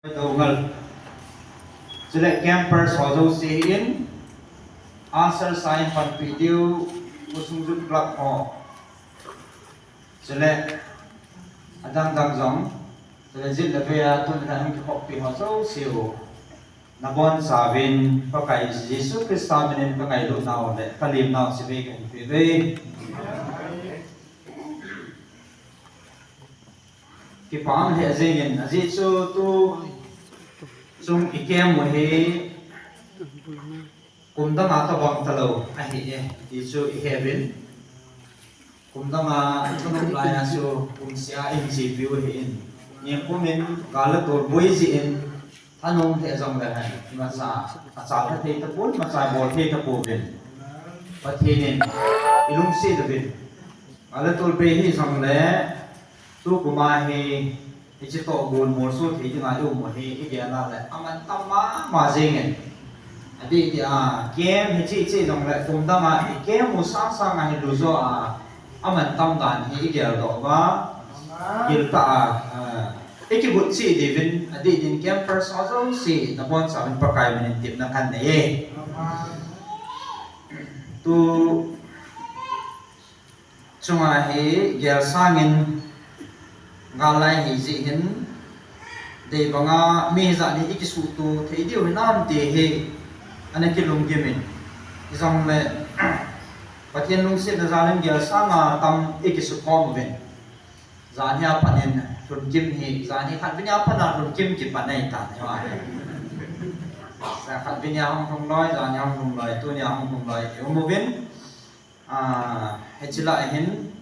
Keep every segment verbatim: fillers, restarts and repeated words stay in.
Dongal. Chule campers ho jouse in, usher sa in panpi diu, Kusung Youth Club ho. Chule adang dang jong, chule jit le vei a tun khan hung kikhoppi ho jouse u, nabonchauvin Pakai Jesu Christa minin kangailut nau le kalim nau chibai kahin pe uve. Kipah lheh jengin, ajeh chu tuchung i camp u hi kum danga tobang talou ahi e, ti chu i heuvin. Kum danga i thanop lai a chu kum sia in chepiu ahin. Nikum in gal le tol boi jeh in thanop lheh jongle hen, imacha achal lha thei tapon, imacha bol thei tapouvin. Pathen in i lungset uvin. Gal le tol bei hijongle, tukum a hi hiche toh gon molso thei dinga i um u hi i gel a le amantam mama jengin. Adeh dia camp hiche hiche jongle kum danga i camp u sangsang a hi lujo a amantam dan hi i geldoh uva, giltah a, ah, i kigot cheh diuvin, adeh din campers ho jouse nabonchauvin Pakai minin tepna kanei e. Tu chunga hi gel sangin gal lai hijeh hin, dei banga mi hijat hi i kisuhto thei diu hinam ti hi ana kilungkim in, hijongle Pathen lungsetna jal in gel sanga tam i kisukhom uvin. Jan hi apat in lhunkim hi, jan hi khatvei nia pat a lhunkim kipan ahitan, hiva hi. Khatvei nia hung lhung loi, jan hi hung lhung loi, tunia hung lhung loi i um uvin. Ah, hiche lah a hin,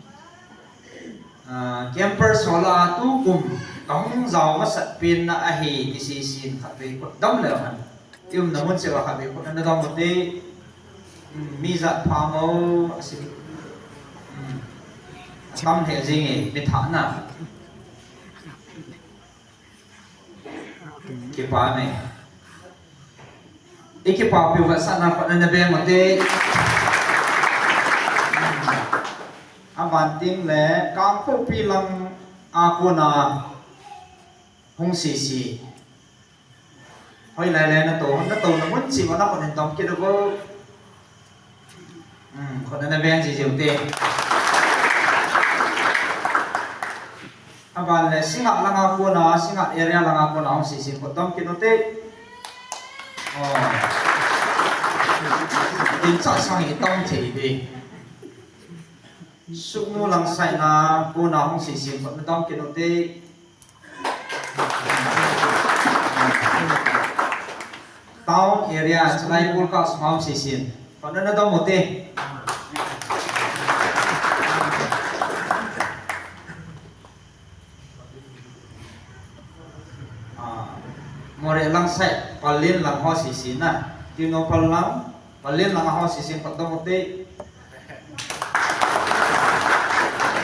ah, campers ho lah a tukum kahung jao masat penna ahi ti seisin khatvei khut dom leu hen. I umna mun cheh uva khatvei khut ana dom ute. Hmm, mi jat pha mo, asim. Hmm. Atam lheh jenge, mi thahna. Kipah e. I kipahpiu vetsahna khut ana beng ute. Aban tengle Kangpokpi lang a kona hung sese. Hoilai le natou, natouna mun cheh uva nakhut hin dom kit uvo. Hmm, khut ana beng jiji ute. Aban le Singngat langa kona, Singngat area langa kona hung sese khut dom kit ute. Oh. Dinchah sang hi tam thei uve. Sugnu lang side na kona hung sese khut ana dom kit ute. Town area, Chalaikul ka sum a hung sese in. Khut ana dom ute. Ah, Moreh lang side, Pallel lang ho sese na. Tengnoupal lang, Pallel lang ho sese in khut dom ute.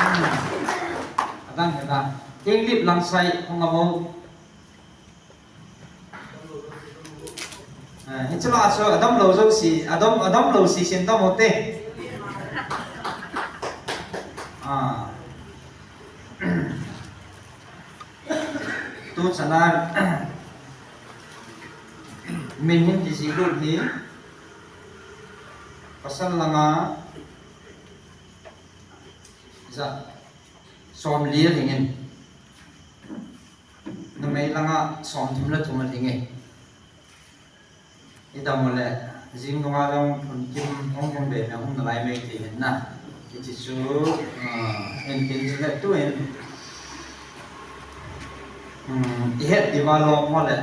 Hmm. Adang hina. Tenglip lang side, hung amo. Ah, hiche lah a chu adamlou jouse, adam, adamlou sese in dom ute. Ah. Tu chana min hin kijih lut hi pasal langa ja somli alhingin. Numei langa somthum le thum alhinge. Idam u le, jing nunga jong lhunkim hung hung be me hung nalai mai ti hin na. Hiche chu, ah, in tin chu le tu in, um, ihet diu va lom ho le.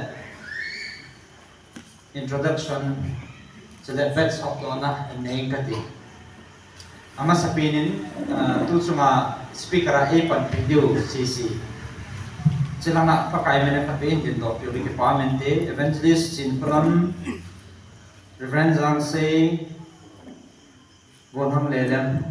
Introduction, chule vet sotdohna in nei kati. Amasapen in, ah, tu chunga speaker a eipanpi diu C C. Chulanga Pakai min a khatvei in dingdoh piu le kipa mente, Evangelist Chinkholam, Reverend Jangsei, Vonham Lelem.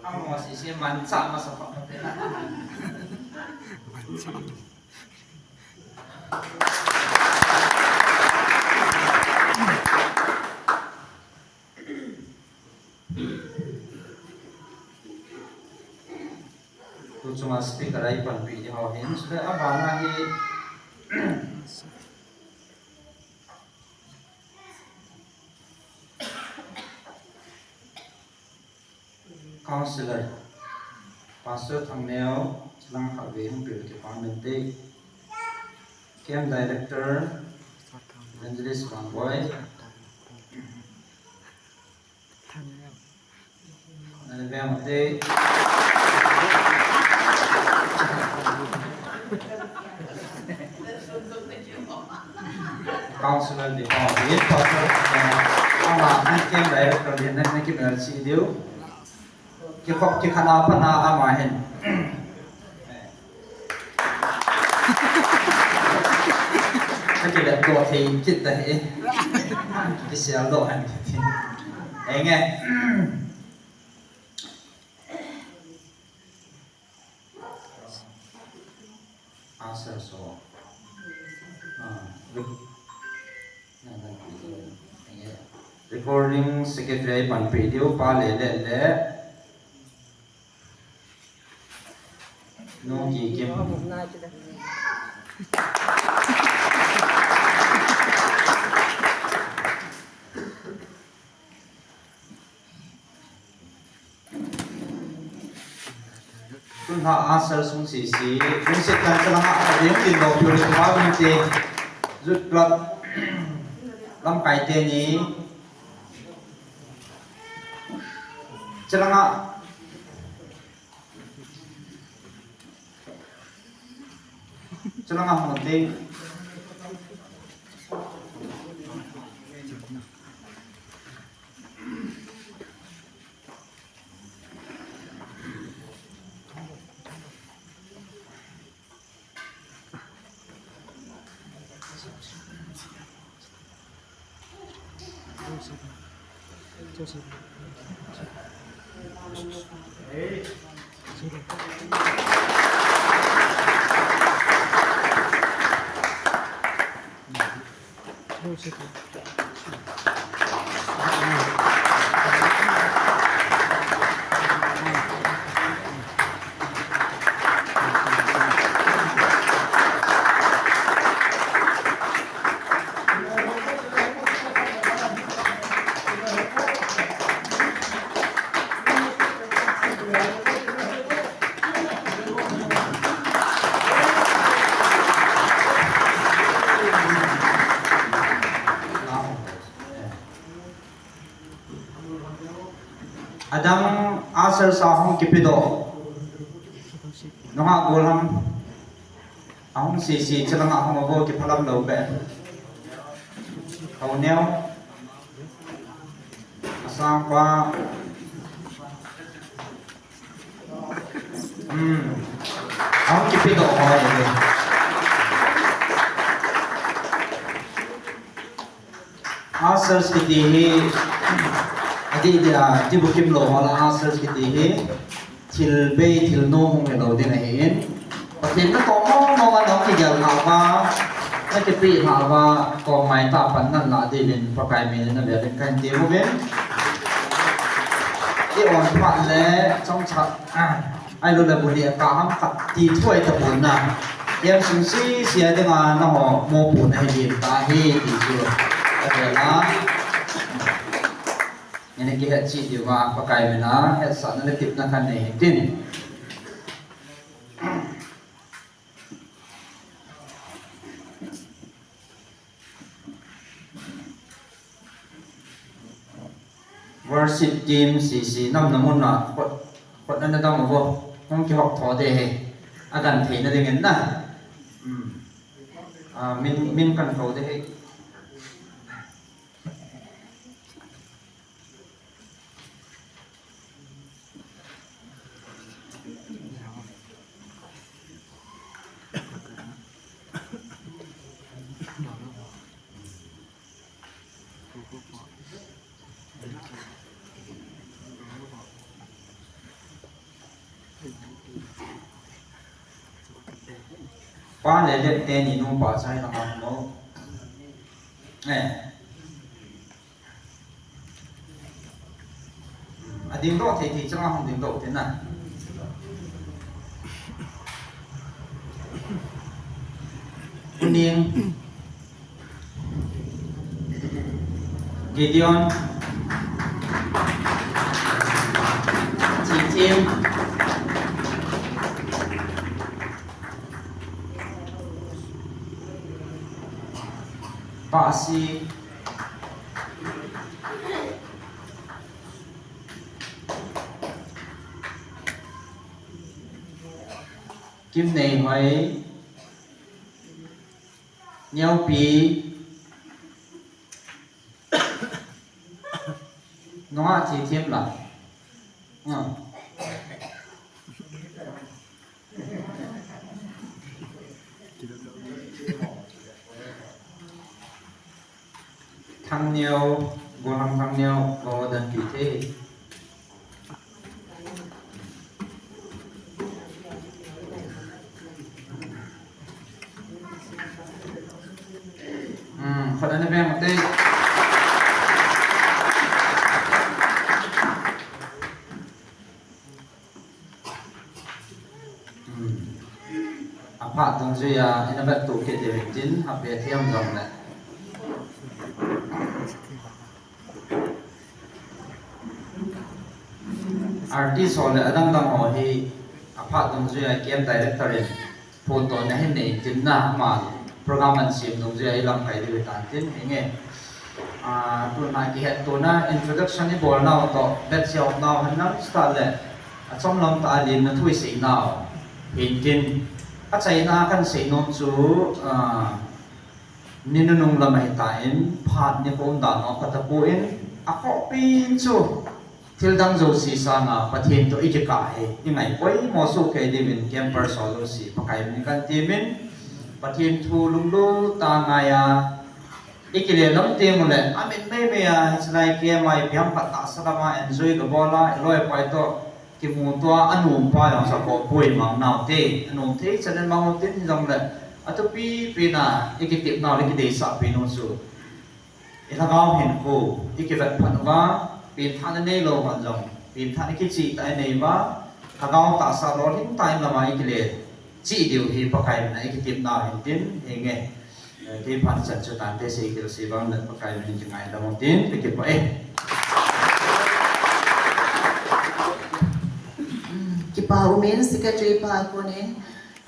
Amo sisi mancha masa pa pate na. Tu chunga speaker a ipanpi di ho hin, chule abana hi Councillor Pastor Thangneo, chulanga khatvei hung pil kipah uvinte. Camp Director Evangelist Vangboi. Nana veng ute. Councillor di ho, di pastor, ama, na camp director di, na, na kimel chi diu. Kikhop kikhana pana ama hin. Ka kilet doh thei kit ta hi. Kisel doh han kit hi. Enge. Answer so. Ah, rec-, na, na, enge. Recording secretary panpi diu pa le le le. Nungki Kim. Tun ha answer sung sisi, lungset tah in chalanga a ding tin lo piu le pa min te, Youth Club lamkai teni, chalanga Chalanga hung te. Adang ushers ahung kipedoh. Nungah gollhang ahung sisi, chalanga ahung abo kiphalam lou be. Kau neo. Asang pa. Hmm. Ahung kipedoh ho. Ushers kiti hi, adih dia, tibukim lou ho la ushers kiti hi, thil bei, thil nom hung hilou ding ahin. Pathen na kom mong mong a nong kigel lhah uva, na kipe lhah uva, kom mai tah a pan nan lah diuvin, Pakai min in na bia ding kahin ti uvin. I on phat le, chomcha, ah. Ahilou le bu ni a kah ham khat ti thu ahi tapon na. Camp sung sisi a dinga nangho mopohna hi lim tah ahi ti chu. Avel a. Ngen kihet cheh diuva Pakai min a hetsahna le tepna khat nei hitin. Worship team sisi nam na mun a khut, khut na na dam uvo. Hung kihop tho ding ahi. Agan theina dingin na. Hmm. Ah, min, min kan kou ding ahi. Pa le lep teni nupa chai langa no. Eh. Ading doh thei thei changa hung ding doh tina. Uning. Gideon. Chichim. Pasi. Kim Nei Hoi. Neo Pi. Nunga Chichim la. Hmm. Thang Neo, Golang Thang Neo, Godan Pi te. Hmm, khat ana veng ute. Hmm. Aphat dungjuia ina vet tu kit diu hin tin, aphat thiam jong le. Artist ho le adang dang ho hi aphat dungjuia camp director in photo na hin nei tin na ama program an siam dungjuia i lamkai diu tan tin hinge. Ah, tuna kihet tuna introduction i bol nau to bet siau nau han nang start le achom lam ta alin na thui sei nau hin tin achaina kan sei nom chu, ah, Ni nunung lam ahi tan, phat ni kom dan a khat a pu in, a khopi chu thil dang jouse sanga Pathen toh i kikah hi, i ngai poimo soh kei diuvin campers ho jouse, Pakai min kan temin, Pathen thu lunglut tah a ngai a, i kile lam teng uleh, a mit mei mei a, hiche lai camp a i piang khat tahsa lam a enjoy ka bol a, i loi pai toh, Kimu tua, a nom pa jong sa ko pui mang nau te, a nom thei chan in mang u tin jong le, a thupi pi na, i kitep nau le kideisah pi nu chu. I lhagao hinkho, i kivet phat uva, pengthahna neilou hon jong, pengthahna kichih tah i nei uva, lhagao tahsa lolhing tah in lam a i kile chih diu hi Pakai min a i kitep nau hin tin, hinge. Eh, kei phat chan chu tante sei kil sei vang le Pakai min kingaidam u tin, ka kipah e. Kipa umin secretary pa konin,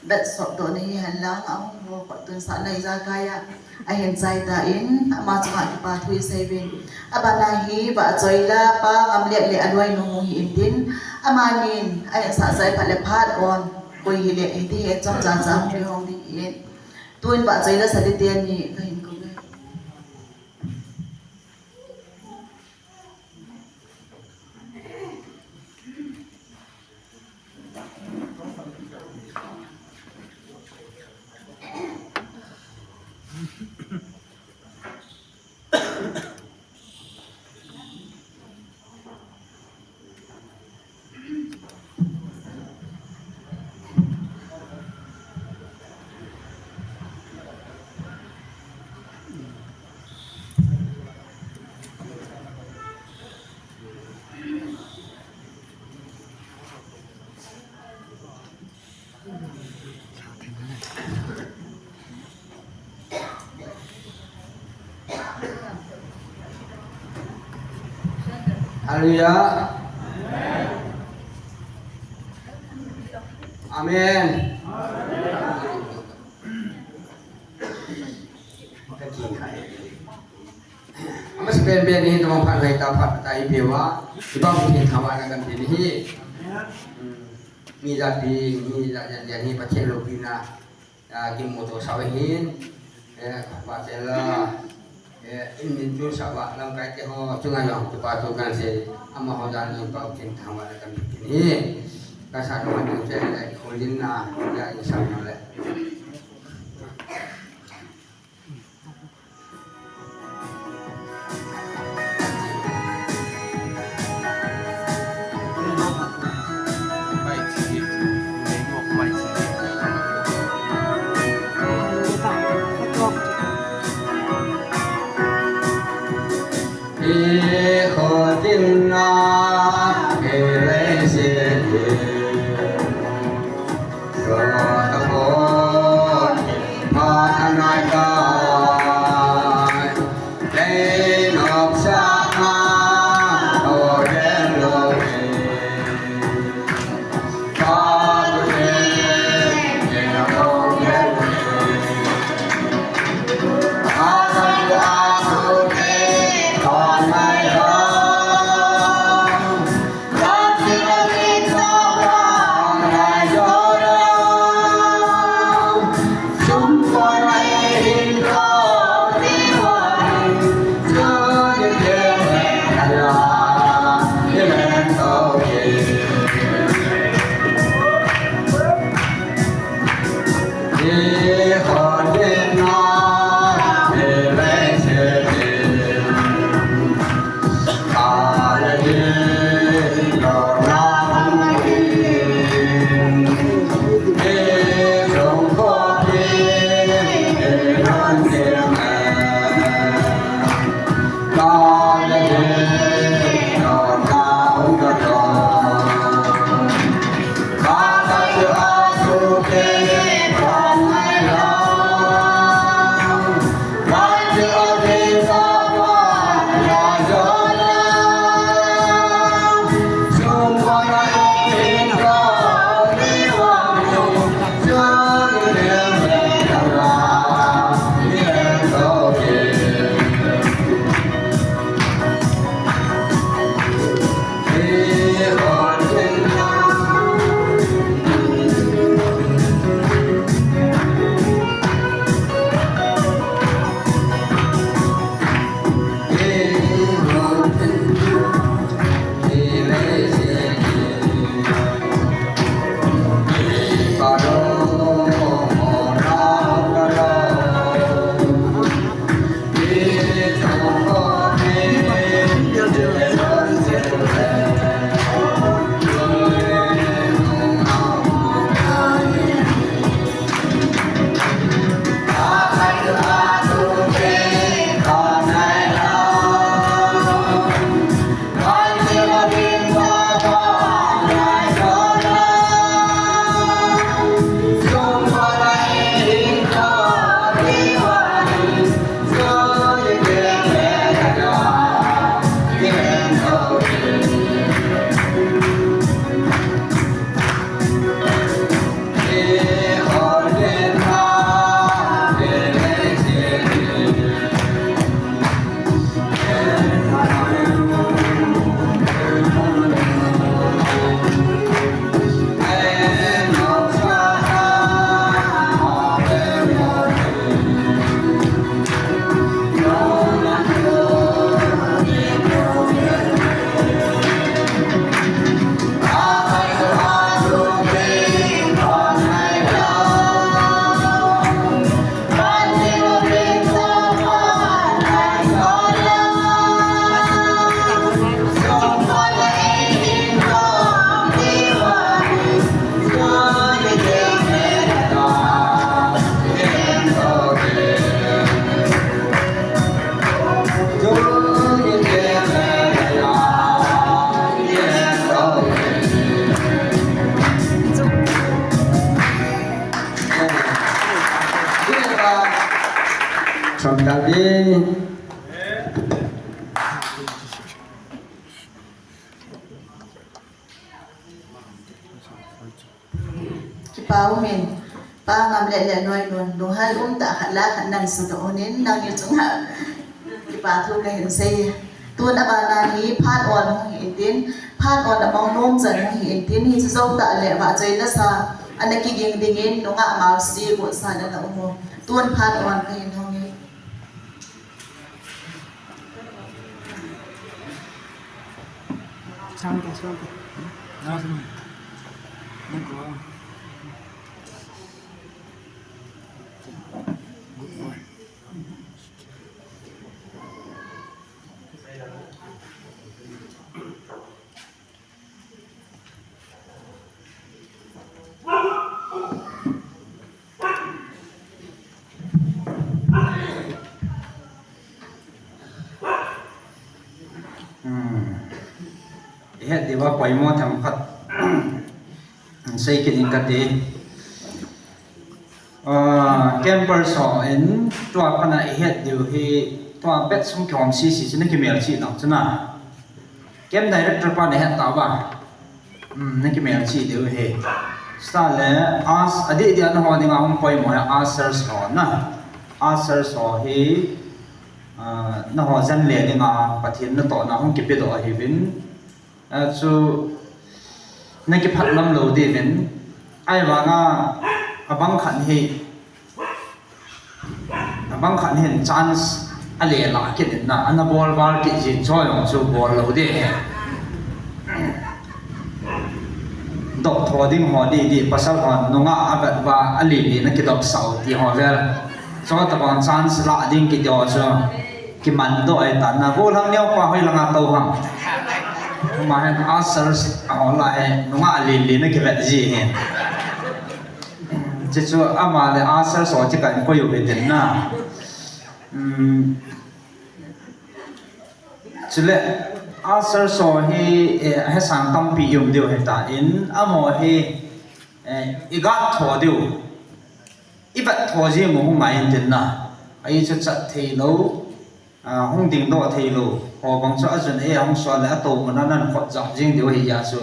bet sop doh na hi henlang, a hung ho kot tun sa na ijakai a, ahin chai tan, ama chunga kipa thu i sei uvin. Abana hi, Vahchoila pa Ngamliat le a loinu hi in tin, amanin, ahin sa chai phat le phat on, koi hile, hiti hi chomcha cha hung kihong ding in. Tun Vahchoila sa ding teni kahin kou e. Hallelujah. Amen. Ama si pen pen ni tong phat ngai ta phat ta i pe uva, i bang ni thawa na kan pe ni hi. Mi ja pi, mi ja ja ja ni Pathen loupina. Ah, kimu to sa uva hin, eh, Vahchoila, eh, in min chu sa uva, lamkai te ho, chunga jong, kipa thu kan sei, amaho dan in pau kin thang uva le kan bikin hi. Ka sa no han che le, khulin na, ya in sa no le. Chomkal ding. Kipa umin, Pa Ngamlet le Noinun, lunghel um tah khat le khat nan sudoh un in, nangni chunga kipa thu kahin sei. Tun abana hi phat on hung hi intin, phat on among nom chan hung hi intin, hiche jou tah le vahchoi nasa ana kiging dingin, nungah Mausi Gotsa nana um u. Tun phat on kahin hong e. Sangka, sangka. Hmm. Ihet diuva poimo themkhat sei kit ing kate. Ah, Campers ho in tua pana i het diu hi, tua bet sung kihom sisi chu na kimelchih nau chu na. Camp director pa na het ta ba. Hmm, na kimelchih diu hi. Sta le as, adih dia na ho dinga hung poimo hi ushers ho na. Ushers ho hi, ah, na ho jan le dinga Pathen natohna hung kipedoh ahiuvin. Ah, chu na kiphat lam lou diuvin. Ahivanga abang khat hi, abang khat hin chance ale lah kit in na, ana bol val kit jin choi jong chu bol lou ding ahi. Dop tho ding ho di di, pasal hon nungah avet uva alen alen a kidop sah u ti ho vel. Chutabang chance lah ding kiti ho chu kimandoh ahi tan na, gollhang neo pa hoi langa tou ham. Ama hin ushers ho lah hi nungah alen alen a kivet ji ahi. Chuchu ama le ushers ho chu ka inkoi u hitin na. Um, chule ushers ho hi, eh, hesang tampi i um diu ahitan, amaho hi, eh, i gat tho diu, i vet tho jing u hung ngai intin na. Ahi chu chat thei lou, ah, hung dingdoh thei lou. Ho bang chu ajun ei ahung sual le atou muna nan khut jap jing diu ahi a chu.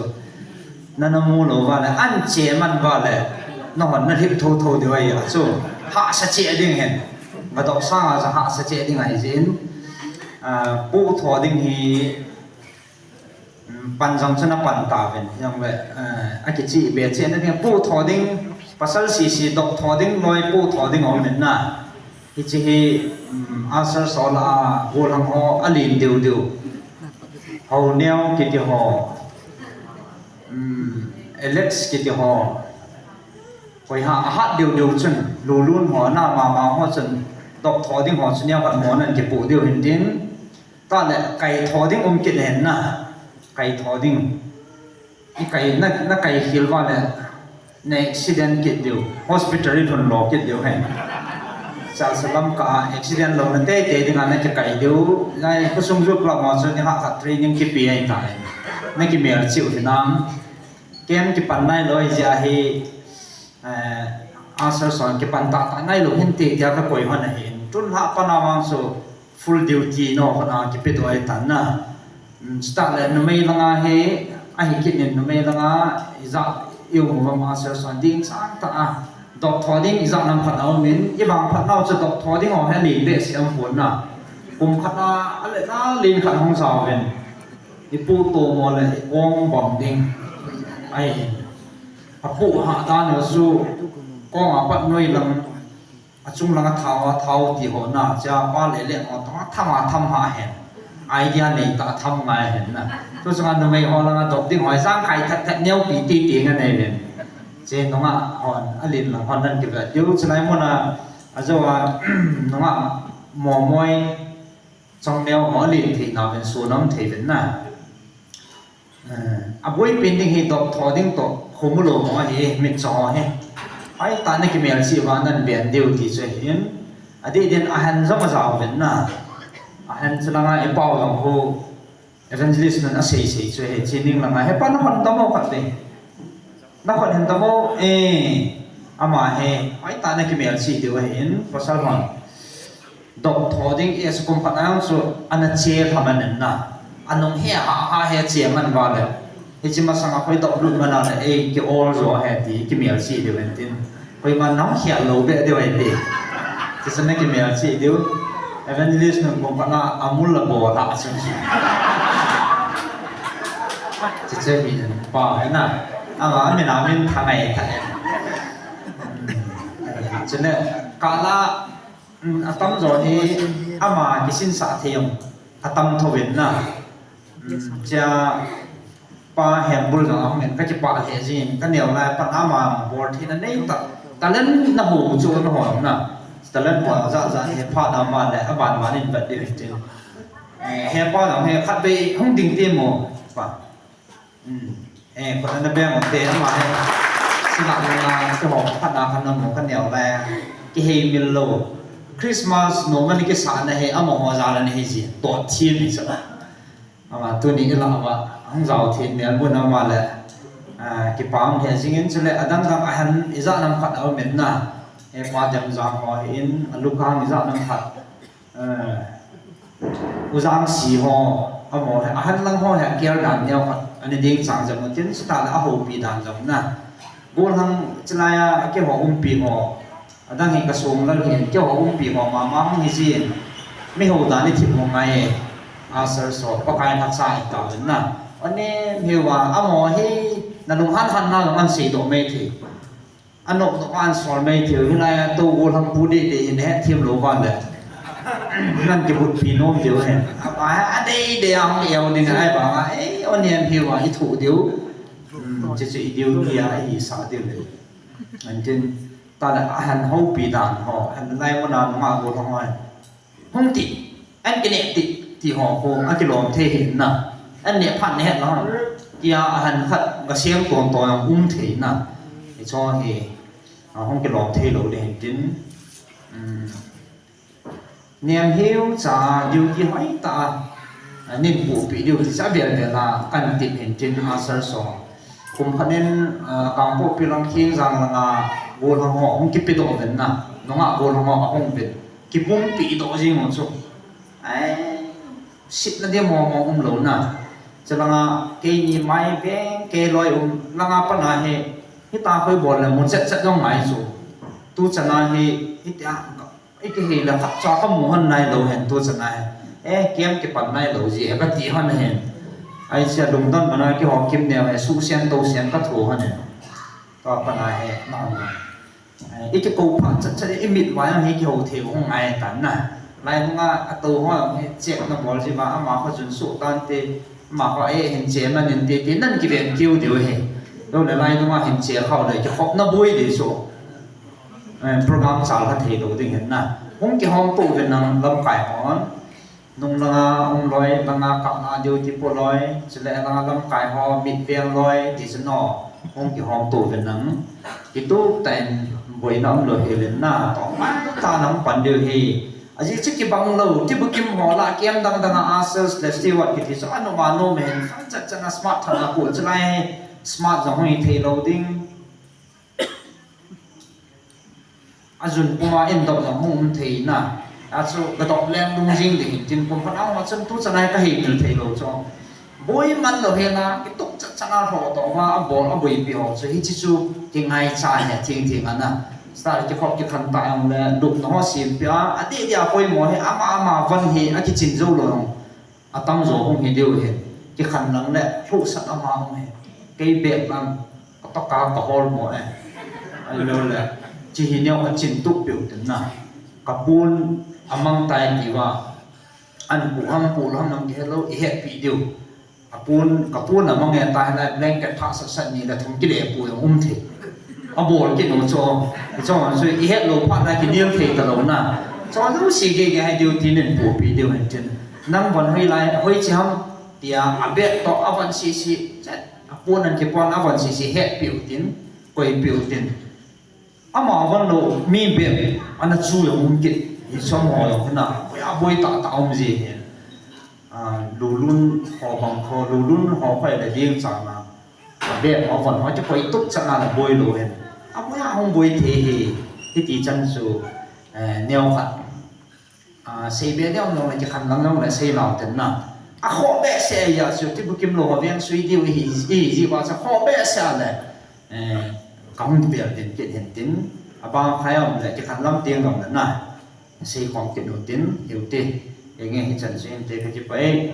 Nana mu lou uva le, an che man uva le, nahon na lhip thotho diu ahi a chu. Hahsa cheh ding ahin. Vadop sanga chu hahsa cheh ding ahi jin. Ah, puh tho ding hi, um, pan jong chu na pan tauvin. Jong le, ah, akichih be cheh na ding. Puh tho ding, pasal sisi dop tho ding, loi puh tho ding aum in na. Hiche hi, um, ushers ho lah a, gollhang ho alen diu diu. Hou neo kiti ho. Um, Alex kiti ho. Koi ha, ahat diu diu chun, Lulun ho, na mama ho chun, dop tho ding ho chun, neo khat mo nan kipuh diu hintin. Tale, kai tho ding um kit hen na. Kai tho ding. I kai, na, na kai khel uva le, na accident kit diu, hospital i lhun lo kit diu hen. Chasa lam ka accident louna teitei dinga na kikai diu, lai khosung jut lama chu ni hah khat training kipe ahitai. Na kimelchih u hinam. Camp kipan nailou jeh ahi, eh, ushers ho kipan tahtah nailou hinte tia kakoi hon ahin. Tun lhah pana vang chu full duty nao khat a kipedoh ahitan na. Um, chutah le numei langa hi, ahi kit in numei langa, ijat i um uvam ushers ho ding chang tah a. Dop tho ding ijat lam khat aum in, i vangphat nau chu dop tho ding ho hi alen behseh aum pon na. Kum khat a, ale na alen khat hung jaovin. I puh tomo le i kong bang ding. Ahi. Apuh hah dan u chu kong a pat noi lang, achung langa thao, thao ti ho na, cha pa le le ho tong a tham a tham ha hen. Idea nei tah tham ngai hen na. Tuchunga numei ho langa dop ding ho jangkhai that that neo pi ti ti nga nei len. Che nungah hon, alen lang hon nan kivet diu, chulai muna, ajou a, nungah momoi, chongneo ho alen thei nauvin sun um thei uvin na. Eh, aboipen ding hi dop tho ding toh, khomu lou ho hi, mitcho ho hi. Hoitah na kimelchih uva nan ben diu ti chu ahin. Adih din ahen jong ajaovin na. Ahen chu langa i pao jong khu evangelist nun asei sei chu ahi, chening langa, he pa nahon tam o khat ve. Nahon hin tam o, eh, ama hi, hoitah na kimelchih diu ahin, pasal hon. Dop tho ding, eh, kum khat a jong chu ana che lha man in na. Anung he ha ha he che man uva le. Hiche masanga koi dop lut man a le, eh, ki ol jo ahi ti, kimelchih diu ahin tin. Koima nam khel lou beh diu ahi ti. Tichun na kimelchih diu. Evangelist nun kum khat a amul a bol a chun. Tichu hi pa ahi na. Ama min a min Thangai Tha. Chule kala, um, atamjo hi ama kisinsah thei jong atam thouvin na. Um, chia pa Hembul jong ahung in kakipah lheh jin, kaneo lai a pat ama bol theina nei tah. Talent na ho chu na ho na. Talent ho jat jat hi phat ama le aban ban in vet diu hin tin. Eh, he pa jong hi khatvei hung ding ti mo pa. Hmm. Eh, khut ana beng u te ama hi. Sina na na, kihou khat na khat na mo kaneo lai. Kiheimil lou. Christmas normal kisahna hi amaho jal a ana hi ji. Toh thim hi chu. Ama tuni ilah uva, hung jao thim mel mun ama le, ah, kipah um lheh jingin chule adang dang ahen ijat lam khat aum in na. Hepa Demjang ho hin, a lukang ijat nam khat. Eh, U Jangsi ho, amaho hi, ahan lang ho hi, a care dan neo khat, ani ding chang jam u tin, chutah le ahoupi dan jong na. Gollhang chilai a, keiho umpi ho, adang hi kasung lal hin, keiho umpi ho, mama hung hi jin, mi hou dan i thip hung ngai e, a sir so, Pakai na cha i ta na. Ani, hiu va, amaho hi, na lunghan han na, lunghan sei doh mai thei. Anop nop a ansol mai thei u, hilai a tou gollhang pu deh deh hin hetthem lou va le. Nang kibutpi nom diu hen. Apa he, adei dei a hung eu ding ahi vang a, ei, o nem hiu a i thoh diu. Hmm, chuchu i duty a, i sah diu le. Antin, ta le ahan houpi dan ho, ahan lai mun a nungah gollhang ho. Hung ti, an kineh ti, ti ho khu, akilom thei hi na. An neh phat neh het lo. Tia ahan khat, gasem ton ton jong um thei na. Hicho hi, a hung kilom thei lou ding hin tin. Um, nem hiu cha, duty hoi ta. A, nin pupi diu ti cha vel vel a, kan tip hin tin, a sir so. Kum khat in, a, Kangpokpi lang Khengjang langa, gollhang ho, hung kipe doh uvin na. Nungah gollhang ho, ahung uvin. Kipumpi doh jing u chu. Ai, sitna ding mo mo um lou na. Chulanga keini mai veng, kei loi um, langa pat a hi, hita hoi bol le mu chet chet jong ngai chu. Tu chan a hi, hitia, i kihei le khat cha kamu hon nai lou hen tu chan a hi. Eh, kem kipan nai lou ji, he kati hon hen. Ai sia lungdon mana kihou kim neo he, suhsian tousian kathu hon hen. Tua pat a hi, ma hon nai. Eh, i kikou phat chat chat, i mit vai a hi kihou thei u hung ngai tan na. Lai nunga a tou ho hi chep na bol ji va, ama ho chun suh tan te, ama ho e hin che man in te, te nan kiven kiu diu hi. Lo le lai nunga hin che khau le kikhop na boi di so. Eh, program chal kha thei lou ding hin na. Hung kihom tou vin nang lamkai hon. Nung langa um loi, langa kap na duty po loi, chule langa lamkai ho, mit veng loi, ti chu no, hung kihom tou vin nang. Kitu ta in boina um lou hi len na, to mai ta nang pan diu hi. Ajeh chu kibang lou, ti bukim ho la, kem dang dang a, ushers le steward kiti chu, anu ma nu men, fan chat chat na smart tha na ko, chulai smart jong hung thei lou ding. Ajun puma in doh jong hung um thei na. Achu ka doh leng lung jing ding hin tin kum phat a hung a chun tu chan a hi ka hei pil thei lou chu. Boi man lou hela, kituk chat chan a lhoh doh va, abol, aboipi ho chu hichi chu kingaicha hi thing thing ana. Star kikhop kikhan ta jong le, lupna ho simpi a, adeh deh a poimo hi, ama ama von hi, akichin jou lou jong. Atam jo hung hi diu hin, kikhan lang le, lhuhsat ama hung hi. Kei beh lang, ka paka ka hol mo e. Ahilou le, chi hi neo achin tup piu tin na. Ka pun amang tai ti va. An pu ham pu lou ham nang kihe lou, i hetpi diu. A pun, ka pun amang e tai la, blanket phah sat sat ni le thum kile pu jong um thei. Abol kit u chu, chu, chu i het lou phat na kinel thei ta lou na. Chu lou si gei gei hai diu tin in pupi diu hin tin. Nang von hoi lai, hoi chi ham, tia, abeh toh, avon sisi, chet, apon an kipon, avon sisi, hetpi u tin, koipi u tin. Ama von lou, mi beh, ana chu jong um kit, i som ho jong hina, boi a boi ta ta um ji hin. A, lulun ho bang kho, lulun ho khoi le ding chang na. A beh ho von ho chu koi tup chan a la boi lou hen. A boi a hung boi thei hi, hiti chan chu, eh, neo khat. A, sei be neo neo le kikhan lang neo le sei lau ten na. A kho behseh a chu, ti bukim lou ho veng sui diu hi, hi, hi, va cha kho behseh a le, eh, ka hung bel den kit hen tin. A bang khai om le kikhan lam tiang lam le na. Sei khom kit u tin, hiu te. Enge hichan chu inte ka kipah e.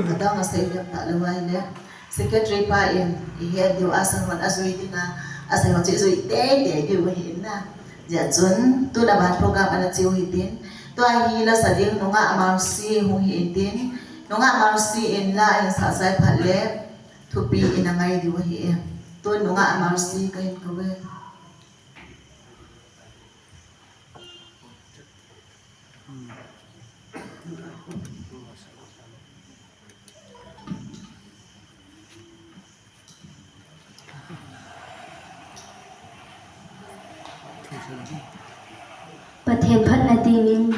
Kadang a sei liam ta lou vai le. Secretary pa in, i het diu a san hon a jui ding a, a san hon chu jui tei tei diu ahi na. Jeh chun, tun a ban program ana cheu hi tin. Tua hi la sa ding nungah Mercy hung hi in tin. Nungah Mercy in la in sa sai phat le. Thupi in a ngai diu ahi e. Tun nungah Mercy ka hin kau e. Pathen phatna dingin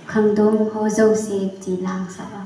khangdong ho jouse chi lang sah a.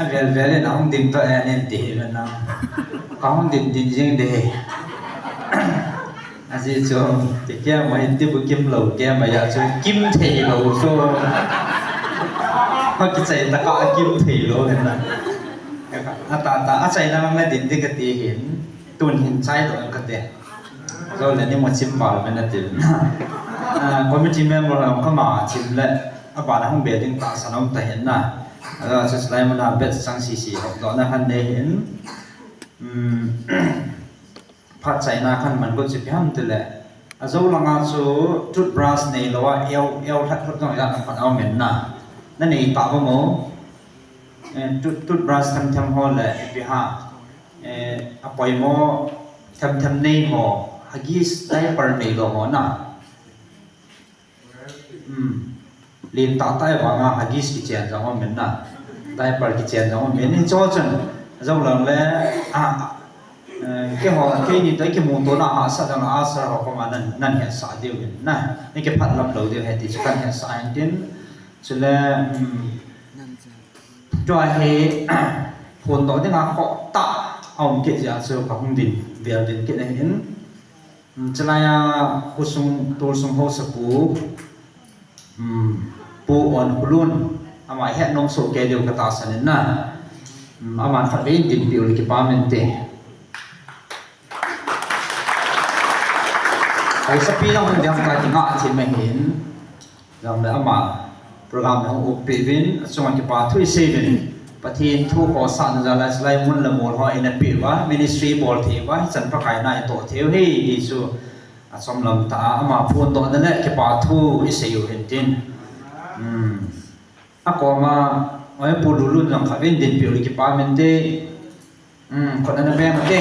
Avel vel in ahung ding to e nin ti hi na. Ka hung din din jing de. Ajeh chu ti kia mai ti bu kim lo kia mai ya chu kim thei lo chu. Ka kichai ta ka kim thei lo na. Ata ta achaina lang na din di ka ti hin. Tun hin chai lo ka te. Zo le ni mo chim val me na ti. Ah, committee member lam kama chim le. Abana hung be ding tahsan um ta hin na. Ala chu lai muna bet chang sisi hop doh na khan nei hin. Um, phat chaina khan man go chi pi ham ti le. Ajo langa chu toothbrush nei lo a eu eu hlat hlat dong ya na phat au men na. Na nei ta ba mo. Eh, tooth, toothbrush them them ho le ipi ha. Eh, apoimo them them nei ho. Huggies diaper nei lo ho na. Hmm. Len tah tah e vanga Huggies kichen jong um in na. Diaper kichen jong um in. Hicho chun, jong lang le, ah, eh, keiho, keini toh kimuto na hahsat jong a sir ho koma nan, nan hetsah diu in na. Ni kiphat lam lou diu ahi ti chu kan hetsah in tin. Chule, hmm, tua hi, phondoh dinga khoh tah a um kit jeh a chu ka hung din, vel din kit ahi in. Hmm, chulai a khosung, tolsung haosapu, hmm, Pu On Khulun, ama het nom soh kei diu ka tahsan in na. Hmm, aman khatvei in dinpi u le kipah mente. Haosapi jong hung diam ka ti nga thim ahin. Jong le ama program le hung uppe uvin, achunga kipa thu isei uvin. Pathen thu khohsahna jal a chulai mun le mol ho eina pe uva, ministry bol thei uva, hichan Pakai na itoh thei u ahi ti chu achom lam tah a ama phondohna le kipa thu isei u hin tin. Hmm. Akoma, oi Pu Lulun jong khatvei in dinpi u le kipah mente. Hmm, khut ana beng ute.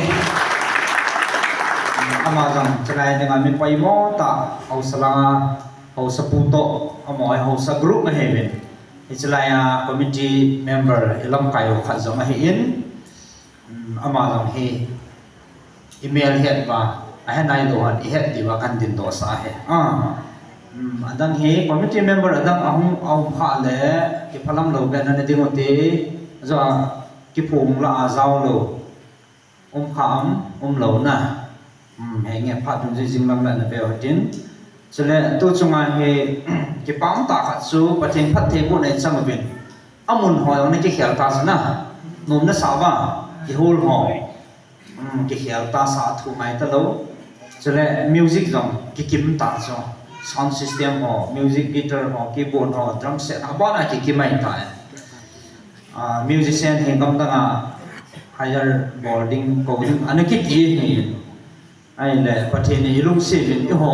Hmm, ama jong chulai dinga mi poimo tah, haosa langa, haosapu toh, amaho hi haosa group ahi uvin. Hiche lai a committee member ilamkai u khat jong ahi in. Hmm, ama jong hi imel het uva, ahe nai lou hon ihet diuva kan dindoh sah ahi. Ah. Hmm, adang hi committee member adang ahung, aum kha le kiphalam lou beh na ding ute. Ajo a kiphong la a jao lou. Um kha am, um lou na. Hmm, henge phat dun jing jing lam la na pe hotin. Chule tu chunga hi kipah tah khat chu Pathen phattheibohna ichang uvin. Amun ho jong na kikhel ta chu na. Nom na sa uva, kihol ho. Hmm, kikhel ta sa thu ngai ta lou. Chule music jong kikim ta chu. Sound system ho, music guitar ho, keyboard ho, drum set ho, abana kikim mai ta. Ah, musician hi gamdang a hire bol ding, kou ding, ana kiti hi. Ahile, Pathen in ilungset uvin eiho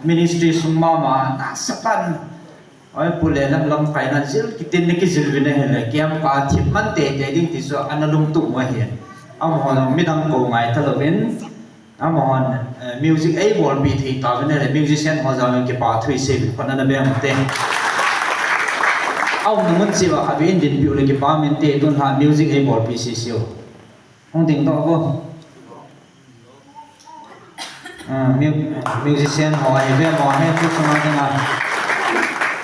ministry sung mama, nasatah in. Oi, Pu le lam lamkai na jil, kitin na kijil uvin ahile, kiam ka thip man teitei ding ti chu ana lungtup u ahi. Amaho midang kou ngai ta louvin, Amahon, eh, music eibolpi thei tauvin ahile, musician ho jal in kipa thu isei uvin khut ana beng ute. Aumna mun cheh uva khatvei in dinpi u le kipah mente, tun lha music eibolpi sese u. Hung ding doh vo. Ah, mu-, musician ho ahi ve mo, he, tu chunga dinga.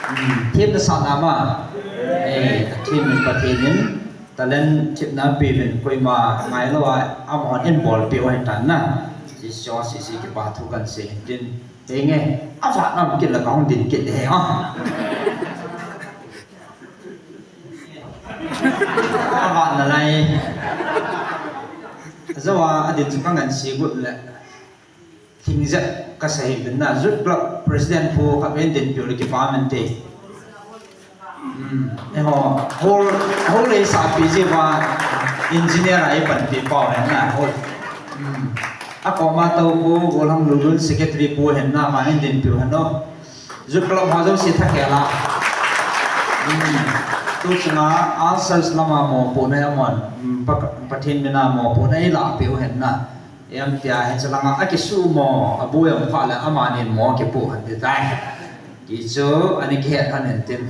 Hmm, themna sahna ma. Eh, themna Pathen in. Talent themna apeuvin, koima ngai lou a, amahon eibolpeh u ahi tan na. Hiche chu, hiche kipa thu kan sei hin tin. Henge, avat nam kit le kahung din kit e, ha. Avat nalai. Ajo a, adin chu kangansei got le. Thing jep kasei uvin na, Youth Club President pu khatvei in dinpi u le kipah mente. Hmm, eiho, hall, hall eisahpi jeh uva, engineer a eipanpi pau hen na, hall. Hmm. Akoma tou pu, Golhang Lulun Secretary pu hen na, ama in dinpi u hen o. Youth Club ho jouse thakhel a. Hmm. Tu chunga, a sales lama mopohna amahon, hmm, Pa-, Pathen mina mopohna eilahpeh u hen na. Em tia hiche langa akisuhmo, aboi um kha le amani mo kipoh khan ti tai. Ti chu, ana kihet khan hen tin.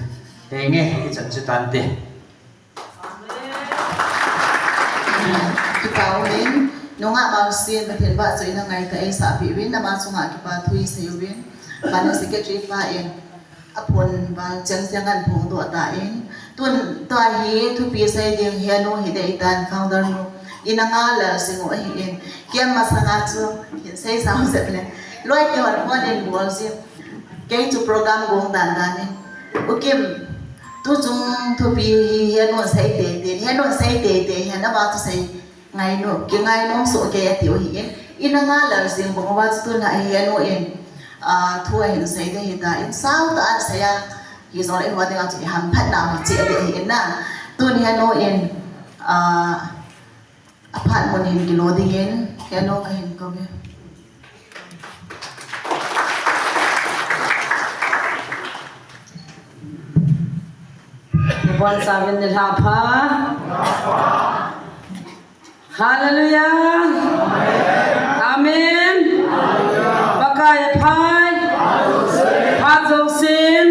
Henge, ichan chu tante. Kipa umin, nungah Mangsin, Pathen vahchoina ngaitah eisahpeh uvin, ama chunga kipa thu isei uvin, Manu Secretary pa in, aphon vang cheng cheng ahin phongdoh tan, Tun, tua hi thupi sei ding hi anu hi dei tan, founder nu. Ina nga lal sing u ahi in. Kiam masanga chu hin sei sao sep le. Loi te hon hon in bol si. Kei chu program gong dan dan in. U Kim, tu chung thupi hi, hi anu sei te te, hi anu sei te te, hi na ba chu sei. Ngainu, kingainom soh kei ati u ahi in. Ina nga lal sing bong uva chu tun hi anu in, ah, thu ahin sei ding ahi ta in, sao tah a asei a. Hijongle eiho dinga chu ihamphatna hi cheh ding ahi in na. Tun hi anu in, ah, aphat mun hin kilo dingin, hi anu kahin kou e. Nabonchauvin nilhah pha. Hallelujah. Amen. Pakai aphai. Phat jousen.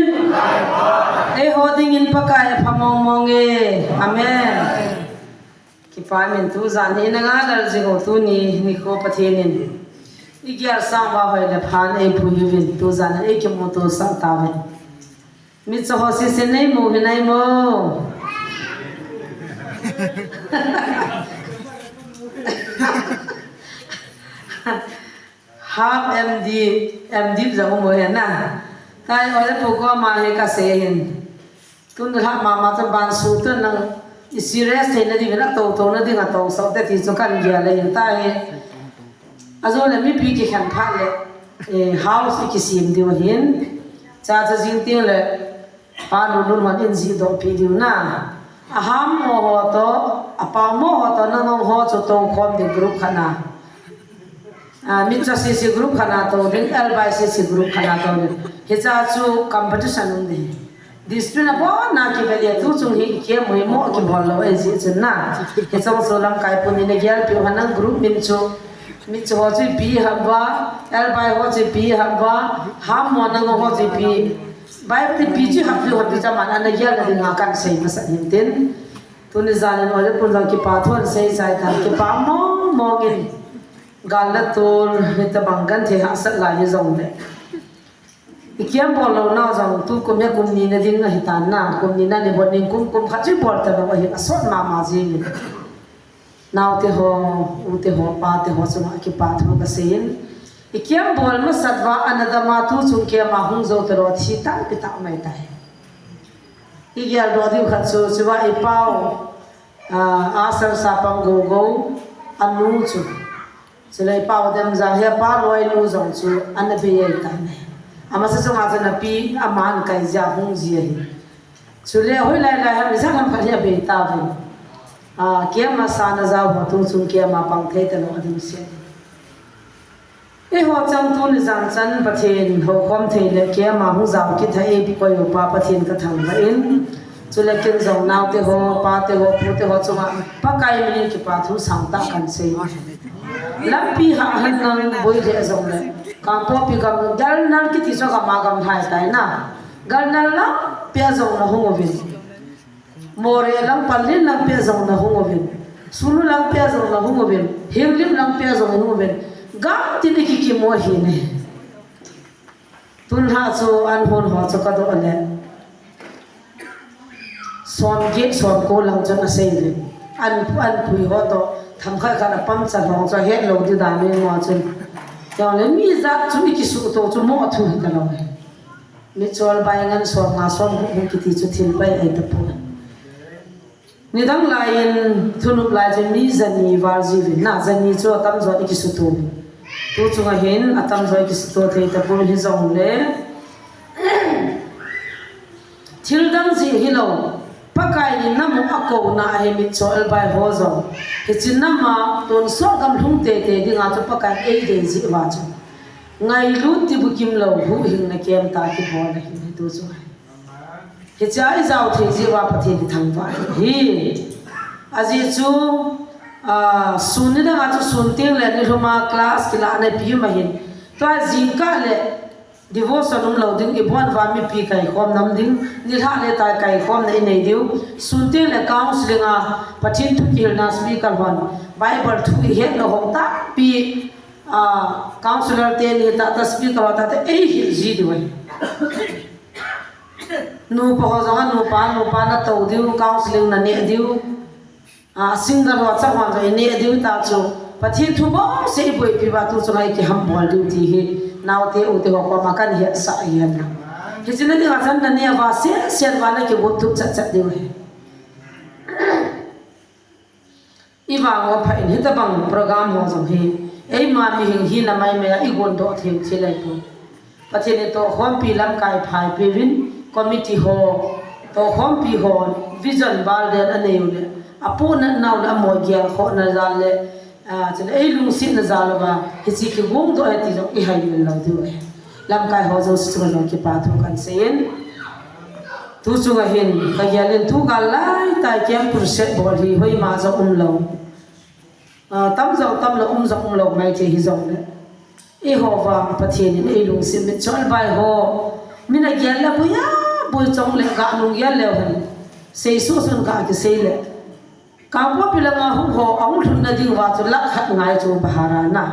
Eiho dingin Pakai apha mong mong e. Amen. Kipa min tujan hi ina nga lal jing u tuni nikho Pathen in igel sang uva hoi le phan eipui uvin tujan eikimuto sah tauvin. Mitcho ho sese neimu hinai mo. Half M D, M D jong mo hena. Tai ole pu koma hi kasei hin. Tun lha mama chu ban su tun nang i serious theina ding, na to to na ding a to so te ti chu kan gel le in ta hi. Ajo le mipi kikhen phat le, eh, house i kisim diu ahin. Cha cha jing ting le pa nu nun hon in ji doh pi diu na. A ham mo ho to, a pao mo ho to, na ngong ho chu to khom ding group khat na. Ah, Mitcho C C group khat na to ding, L by C C group khat na to ding. Hicha chu competition um ding. Discipline abon na kivel e, tu chung hi ikiam u hi mo kibol lou ahi jeh chun na. Hichong chu lamkai pun in agel piu hen lang group min chu. Mitcho ho chu ipi ham uva, L by ho chu ipi ham uva, ham mo na ngong ho chu ipi. Bible ipi chu ham piu ham piu cha man ana gel na ding a kan sei masa hin tin. Tuni jan in ole pun jong kipa thu ahin sei chai tan, kipa mong mong in. Gal le tol, hitabang kan thei hahsat lai hijongle. Ikiam bol louna jong tu kum hi kum ni na ding ahi tan na, kum ni na ni bol ning kum, kum khat chu bol talou ahi, asot mama jing in. Naote ho, ute ho, pate ho chunga kipa thu kasei in. Ikiam bol masat uva ana dam a tu chung kiam a hung jou talou thi tampi tah mai tai. Igel doh diu khat chu, chua ipau, ah, Asar Sapang Gogou, anu chu. Chule ipau Demjang hi apa loi nu jong chu ana bei ahi tan. Amasa chunga chun api, aman kai jia hung ji ahi. Chule hoilai lai ham, ijat ham khat hi abei tauvin. Ah, kiam a sa na jao ho tu chung kiam a pang thei talou ading se. Eiho chang tuni jan chan Pathen houkhom thei le kiam a hung jao kit a eipui u pa Pathen kathangvah in. Chule ken jong naote ho, pate ho, pute ho chunga Pakai min in kipa thu sangtah kan sei. Lampi hah hen lang boi le jong le. Kangpokpi gam, Galnal kiti chu gam a gam lhai tai na. Galnal lampi a jong na hung uvin. Moreh lang, Panglin lang peh jong na hung uvin. Sulu lang peh jong na hung uvin. Henglep lang peh jong na hung uvin. Gam tin i kikimu ahi ne. Tun lha chu an hon ho chu ka doh le. Som get, som ko lang chun a sei uvin. An, an pui ho to, tham khat khat a pam cha hong chu het lou di dan in mo chun. Chule mi jat chu i kisuh to chu mo thu hi ta lou. Mitcho Albai ngan som nga som gup gup kiti chu thil pai ahi tapoi. Nidang lai in thunop lai chu mi jani val jiuvin na, jani chu atamjo i kisuto. Tu chunga hin atamjo i kisuto thei tapoi hijongle. Thil dang jeh hilou. Pakai in nam u akouna ahi Mitcho Albai ho jong. Hiche nam a tonsot gam lhung tei tei dinga chu Pakai eidei jeh uva chu. Ngailut ti bukim lou, huhhingna kem tah kibol ahi, tu chu. Hichea i jao thei jeh uva Pathen i thangvah ahi. Ajeh chu, ah, sun nidang a chu sun teng le nilhum a class kilahna ipi um ahin. Tua jingkah le devotion um lou ding, i bon uva mipi kaikhomna um ding, nilhah le tai kaikhomna i nei diu. Sun teng le counseling a Pathen thu kihilna speaker hon Bible thu i het lou hou tampi Ah, counselor te ni tah tah speaker tah tah ei hi ji diu ahi. Nupa ho jong a nupa, nupa na tou diu, counseling na neh diu. A, single ho cha hon jong i neh diu ta chu. Pathen thu bou se i boipi uva tu chunga i kiham bol diu ti hi. Naote, ute ho koma kan hetsah ahi. Hiche na dinga chan na neh uva, sen sen uva na kigot tup chat chat diu ahi. I vang uva pha in hitabang program ho jong hi, eima mihem hina maimai a i gondoh thei thei lai poi. Pathen in tohkhompi lamkai phaipeuvin, committee ho, tohkhompi ho, vision balden anei u le, apohnat nau le, amoi gel khohna jal le, a, chule ei lungsetna jal uva, hiche kigong doh ahi ti jong i haimil lou diu ahi. Lamkai ho jouse chunga jong kipa thu kan sei in. Tu chunga hin, ka gel in tu gal lai tai camp crusade bol hi hoima jong umlou. A, tam jong tamlou, um jong umlou mai thei hijongle. Eiho vang Pathen in ei lungset mit chol bai ho. Min a gel le boi a, boi chong le ga nung gel leu hen. Sei su sun ga kisei le. Kangpokpi langa hung ho, ahung lhun na ding uva chu lakh khat ngai chu bahara na.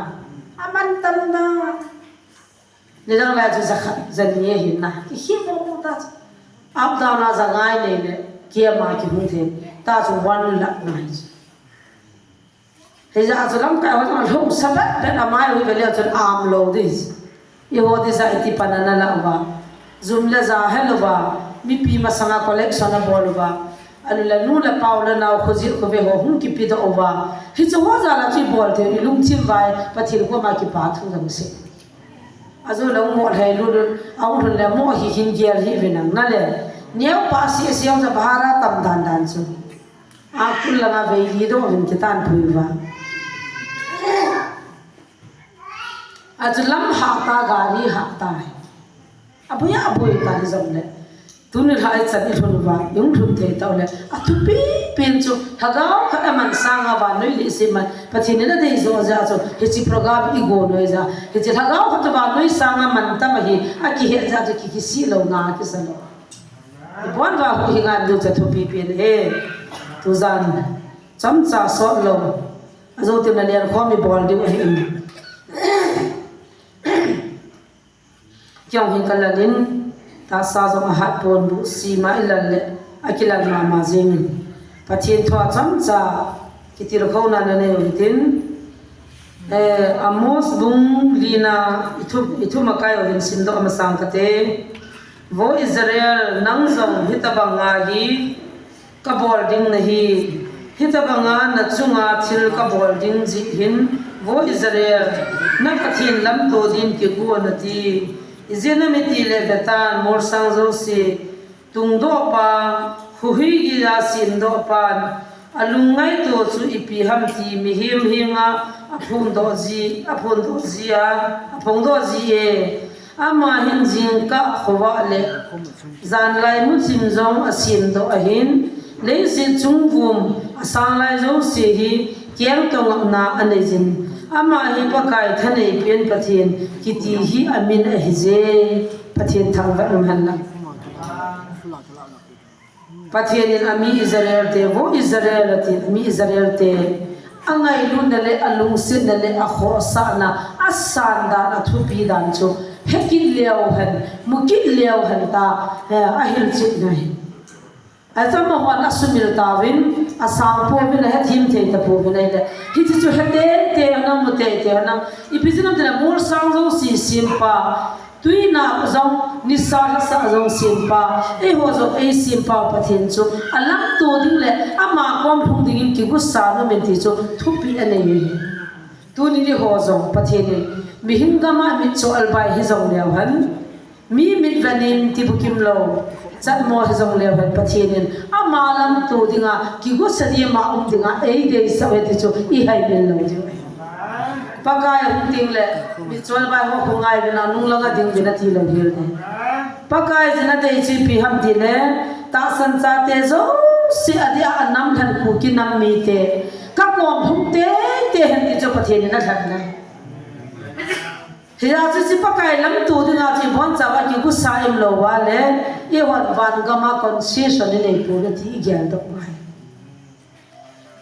Aman tam na. Nidang lai chu jakhat, jani ahin na. Kikhel mo mo ta chu. Up down a ja ngai nei le, kiama kihung thei. Ta chu one lakh ngai chu. Hijeh a chu lamkai ho jong lhung sa bet bet a mai hui ve leu chun am lou di. Eiho dija iti pan ana la uva. Jum le ja hel uva. Mipi masanga collection abol uva. Anu le nu le pau le nao khojil khove ho hung kipedoh uva. Hiche ho jal a chu ibol thei u i lungthim uva Pathen koma kipa thu jong sei. Ajo le mo lhai lut lut, ahung lhun le mo hi hin gel hih uvin nang na le. Neo pa si si jong ja bahara tam dan dan chu. A kul langa vei li doh uvin kitan pui uva. Achu lam hah ta, gari hah ta. Aboi a, aboi ta hijongle. Tuni lhah ichan ilhun uva, ihung lhun thei tau le. Athupi pen chu, lhagao khat aman sanga vannoi leiset man. Pathen in adei jo jeh a chu, hiche program igon u jeh a. Hiche lhagao khat vannoi sanga man tam ahi, akihet jeh a chu ki, kisih louna, kisa lou. Ibon uva huhhing a um diu chu athupi pen e. Tujan, chomcha sot lou. Ajo tin a lenkhom ibol diu ahi. Kei jong hin kalal in, tahsa jong ahat pon, buhsima ilal le, akilal mama jeng in. Pathen thu a chomcha kitilkhouna nanei u hitin, eh, Amos bung lina i thu, i thumakai u hin simdoh masang kate. Vo Israel, nang jong hitabang a hi, kabol ding nahi. Hitabanga nachunga thil kabol ding jeh hin, vo Israel, na Pathen lamto din kigo nati. Ijeh inem itile vetan, molsang jouse, tungdohpa, huhhing geiya semdohpan, alungngaito chu ipi ham ti mihem henga aphongdoh ji, aphongdoh jia, aphongdoh ji e. Ama hin jingkah khovah le janlai muthim jong asemdoh ahin, leiset chungvum asanglai jouse hi kengto ngapna aneijin. Ama hi Pakai thaneipen Pathen kiti hi amin ahije. Pathen thangvah in umhen lang. Pathen in ami Israel te, vo Israel ati, ami Israel te, angailutna le, alungsetna le, akhohsahna, asan dan, athupi dan chu, hekit leu hen, mukit leu hen ta, eh, ahilchetna ahi. Achu amahon asumil tauvin, asang pouvin, ahethem thei tapouvin ahile. Hiche chu hetei tei henlang, mutei tei henlang. Ipi jeh inem itile molsang jouse sempa, Tuinah jong, nisa lhasah jong sempa, eiho jong eisempa Pathen chu, alamto ding le, ama kom lhung dingin kigosa nom in ti chu, thupi anei u ahi. Tuni eiho jong, Pathen in, mihem gama mitcho albai hijong leu hen, mi mitvenin tibukim lou, chatmo hijong leu hen, Pathen in, ama lamto dinga, kigosa dima um dinga, eideisah u ahi ti chu, ihaimil lou diu ahi. Pakai ahung teng le, mitcho albai ho khu ngai uvin, nung langa ding uvin ati lou hel e. Pakai jin adei chu ipi ham tile, tahsan chate jouse adeh a anam lhen Kuki nam mite, kakom lhung teitei hen ti chu Pathen in alhen e. Hijeh chun hiche Pakai lamto dinga chu ibonchauva kigosa ium lou uva le, eihon van gama concession inei pouve ti igeldoh ngai.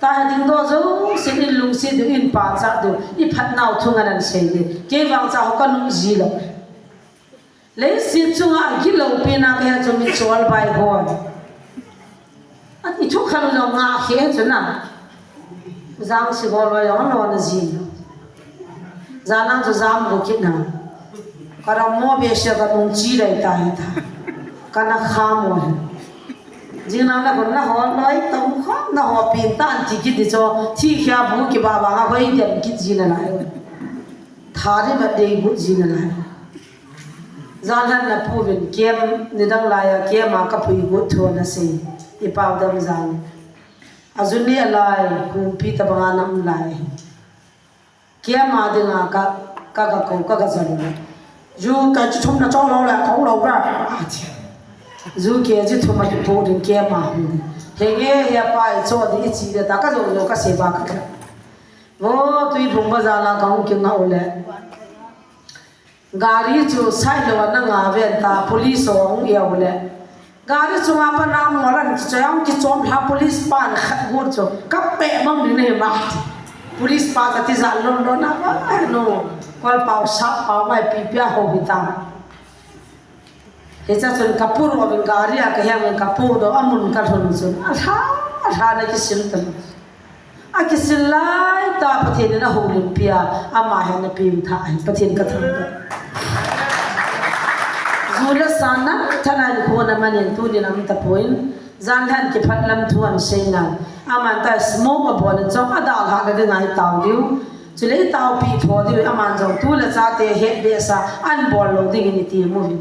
Tahi dingdoh jouse in lungset diu, in pachat diu, iphatnau thu ngen in sei diu. Kei vang cha ho kanung ji lou. Leiset chunga gilou pena kahe chu mi chol bai hon. Ati thu khat lo nga khe chu na. Jang si ho lo yong lo na jin. Jana chu jam bu kit na. Ka ra mo be se ka nung chi lai ta hi ta. Ka na kha mo he. Jing na na ko na ho loi ta mu kha na ho pin ta an ti kit di cho. Thi khia bu ki ba ba nga hoi dem kit jin na lai. Tha di ma dei bu jin na lai. Jan han na pu vin kem ni dang lai a kem a ka pui gu thu na sei. I pau dam jang. A jun ni a lai, kumpi ta banga nam lai. Kem a ding a ka, ka, ka ko, ka, ka jan. Ju ka ju thum na chong lo la, ko lo ba. A ti. Ju ke ju thum a ju pu ding kem a hung. He nge he pa i cho di i chi de ta ka jo jo ka se ba ka ka. Vo tui bung ba za la ka hung ki nga u le. Gari chu side lo na nga ven ta, police ho hung e u le. Gari chunga pa na mo lan chu yang ki chom ha police pan khat gu chu. Ka pe mang ni ne ma. Police pa ka ti za lon lon na ba. No. Kol pau sa pau mai pi pia ho hi ta. Hicha chun ka pu ro vin gari a ka heng vin ka pu do a mun ka lhun chun. A lha, a lha na kisil ta. A kisil lai ta Pathen in a houlimpi a, ama hin a peng tha ahi, Pathen ka thangvah. Ju le sa na, thanan khona manin tunin am ta poi, jan lhan kiphat lam thu an sei nan. Aman ta smoke a bol in chong a dalha ka ding ahi tau diu. Chule i taupi tho diu, aman jong tu le chate het behseh a, an bol lou dingin i ti mu hi.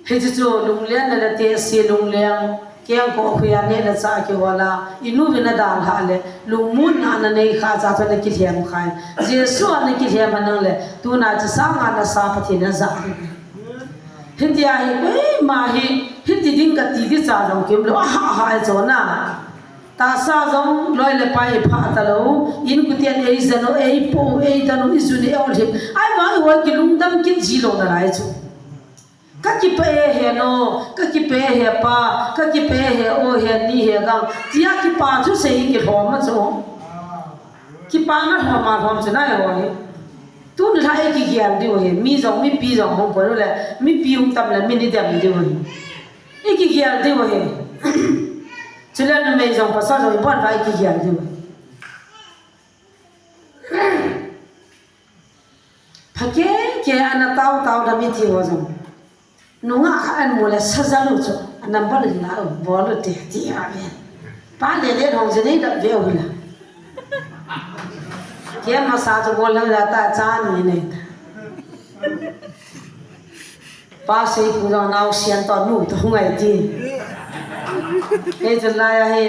Hichu chu lungleng na le te si lungleng, keng ko khuya ne le cha ki wala, i nu vin a dalha le, lungmutna na nei kha cha cha na kilhem khai. Jesu a na kilhem a nang le, tuna chi sanga na sa Pathen a ja. Hitia hi, koima hi, hiti ding ka ti di cha jong kim lo, a ha ha e chona. Tahsa jong loi le pai pha ta lo, in kutian ei jano, ei po, ei dano, i jun ei ol hip. Ai ma i hoi ki lungdam kit ji lo na lai chu. Ka kipe he no, ka kipe he pa, ka kipe he o he ni he gang. Tia kipa thu sei hi kilhom a chu. Kipa na lhom a lhom chu na e hoi. Tun lha e kigel diu he, mi jong, mipi jong hung pon le, mipi hung tam le, mi ni dem diu he. I kigel diu ahi. Chule numei jong pasal jong i bon va i kigel diu ahi. Phake ke ana tau tau da mi ti ho jong. Nunga kha an mu le sa ja lu chu. Ana bol la bol te ti a me. Pa le le hong je nei da ve u la. Ke ma sa chu bol la ta cha ni nei ta. Pa sei pu jong nau sian to nu to hung ai ti. He chu lai a he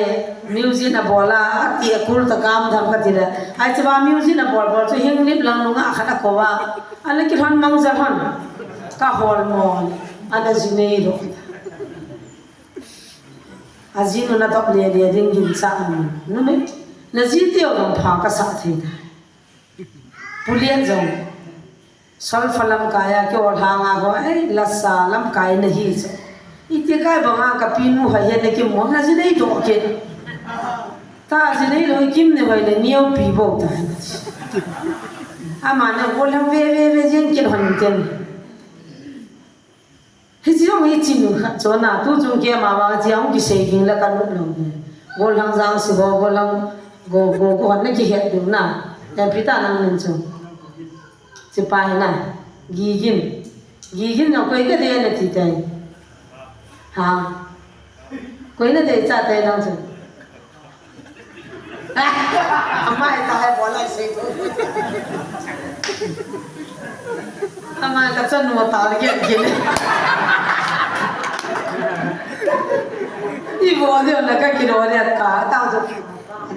music na bol a, a ti a kul ta kam tham ka ti le. Ai chu ba music na bol bol chu hing lip lang nunga khat a ko a. A le ki hon mang ja hon. Ka hol mo. A na ji nei lo. A ji nu na dop le le ding gin cha an. Nu ne. Na ji ti o dong pha ka sa thei ta. Pu Lian jong. Solfa lamkai a kei ol hanga ho, ei, lasa lamkai na hi chu. Iti kai banga ka pinu hai hian na kim mo, na ji nei doh kit. Ta ji nei lo, i kim ne hoi le, niau pi bo ta. Ama na gollhang ve, ve, ve, jeng kit hon ten. Hichi jong hi chin khat chon a, tu chung kei ama vang chi a hung kisei ging la ka nop lo ne. Gollhang jang si go, gollhang go, go, go hon na kihet ding na. Em pi ta nang nin chu. Chi pa hi na. Gigin. Gigin na koi ka de na ti tai. Ha. Koi na de cha tai nang chu. Amai ta hai bola sei to. Amai ka chan mo ta le gen gen. I bo de na ka ki ro de ka ta to.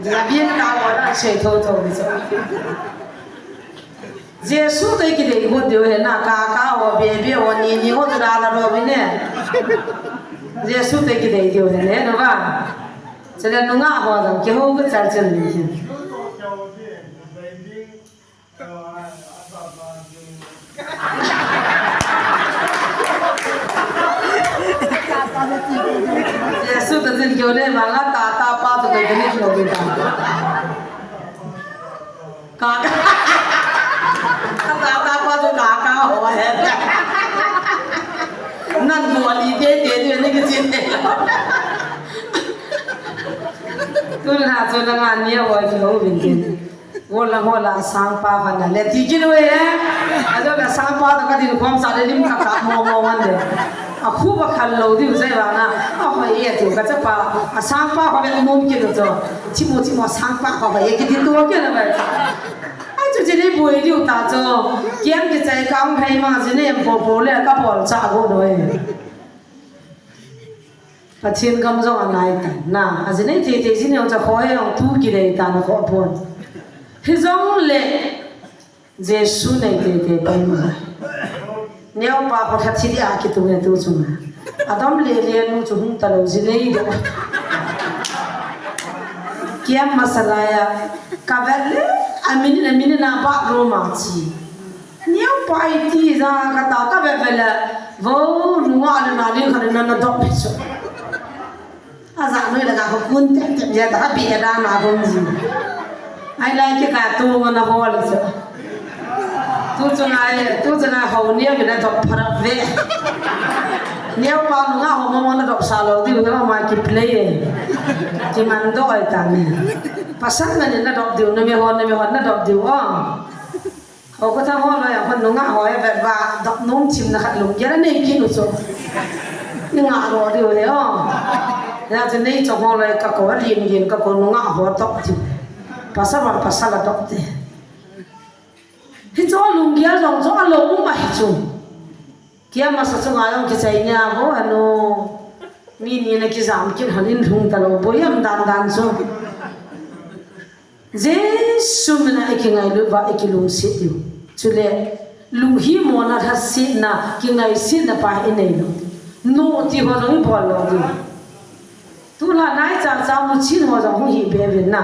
Dia bien ka bola sei to to ni so. Jesu te kidei got diu he na, ka, ka ho, be, be ho, ni, ni ho, tu da la ro bi ne. Jesu te kidei diu he ne, no ba. Chale nunga ho dang, ke ho ko chal chal ni. Jesu te jin kyo ne, ma nga ta, ta pa to ke ni kyo ke ta. Kaka. Kaka pa chu kaka Nan bol i te te ni ni ki chin te. Tun ha chu na nga ni a hoi ki ho vin tin. Hola hola sangpa hon na le ti ki lo e. A jo na sangpa to ka din khom sa le lim ka ka mo mo ngan de. A khu ba khal lo di u sai ba na. A hoi e tu ka cha pa. A sangpa ho be mum ki lo to. Chi mo chi mo sangpa ho ba e ki ti tu ke na ba. Ai chu chi ni bui di u ta cho. Kiam ki chai kang phai ma ji ne em po po le ka bol cha go do e. Pathian gam jong a nai tan na, a ji nei thei thei ji neo cha kho he jong tu ki dei tan kho pon. Hi jong le Jesu nei thei thei pai ma. Neo pa kho khat thi dia ki tu nge tu chu ma. A dam le le nu chu hung ta lo ji nei do. Kiam masala ya ka vet le a min a min na ba ro ma chi. Neo pa i ti ja ka ta ka ve ve le, vo, nunga le na ding kha le na na dok phe so. A ja noi le ka ko kun te te ya ta bi da na bon ji. Ai lai ke ka tu nga na ho le so. Tu chu ngai, tu chu ngai ho neo mi na dok phara ve. Neo pa nunga ho mo mo na dok sa lo di u ma ki play e. Ki man do ai ta ni. Pasal na ni na dok di u, na me ho, na me ho na dok di u. O. Ho ko tha ho lo ya, ho nunga ho ya vet ba, dok nom thim na khat lung ya nei ki nu so. Ni nga ro di o le o. Ya chu nei cho ho lo ya ka ko rin rin ka ko nunga ho tok thim. Pasal ba pasal a tok te. Hi cho lung ya jong cho a lo um ba hi chu. Kiam masa chunga jong kichai nia vo anu. Mi ni na kijam kin han in lhung ta lo, boiam dan dan chu. Jesu mina i kingailut uva i kilungset diu. Chule, lunghimona, lhasetna, kingaisetna pa i nei lou. No ti ho jong i bol lou diu. Tulha nai cha cha mu chin ho jong hung hi be uvin na.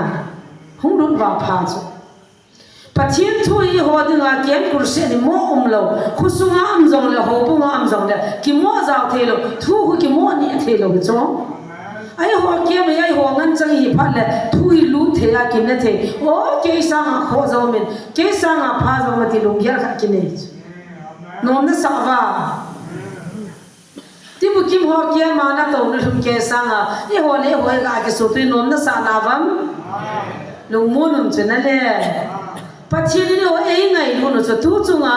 Hung lut uva pha chu. Pathen thu hi eiho dinga kem kurse ni mo um lou. Khosunga um jongle, houbunga um jongle, kimo jao thei lou, thu khu kimo ni thei lou chu. Eiho kem, eiho ngan chang hi phat le, thu hi lut thei a kine thei. O, kei sanga kho jao min, kei sanga pha jao min ti lunggel khat kinei chu. Nom na sa uva. Tibu kim ho kia ma na to na lhum ke sanga, eiho le eiho ga kisu tu nom na sa na vam. Lungmon um chu na le. Pathen in eiho eingailut u chu tu chunga,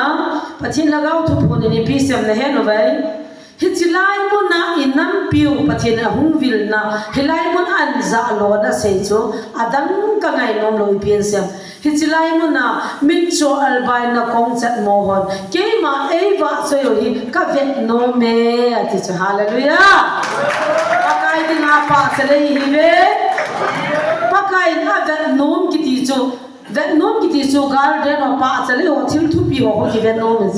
Pathen Lhagao Thupha in ipi sem na he nu vai. Hiche lai muna i nampiu Pathen ahung vilna, hilai mun an ja lou na sei chu, adang ka ngai nom lou ipi in sem. Hiche lai muna, mitcho albai na kong chat mo hon. Keima eiva soyo hi ka vet nom e, ati chu. Hallelujah. Pakai dinga pachat lei hi ve. Pakai in a vet nom kiti chu. Vet nom kiti chu garden a pachat lei ho thil thupi ho ho ki vet nom e.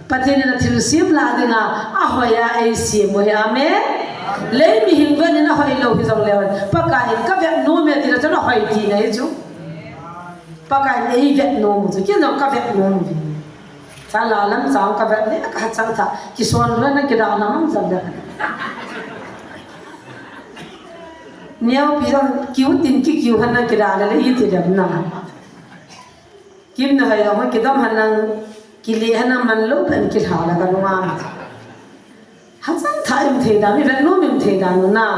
Pathen in a thilsem la dinga, ahoi a eisem u hi, amen. Lei mihem vet in ahoi lou hi jong leu. Pakai in ka vet nom e ti la chun ahoi tina hi chu. Pakai in eivet nom u chu. Ken jong ka vet nom u hi. Cha la lam chang ka vet le ka chang tha. Kison lou na kida na mang jong le. Neo pi jong kiu tin ki kiu han na kida le le i ti le na. Kim na hai jong kidom han nang kile han nang man lou pen kilha la ka lunga. Hachang tha im thei dan, i vet nom im thei dan u na.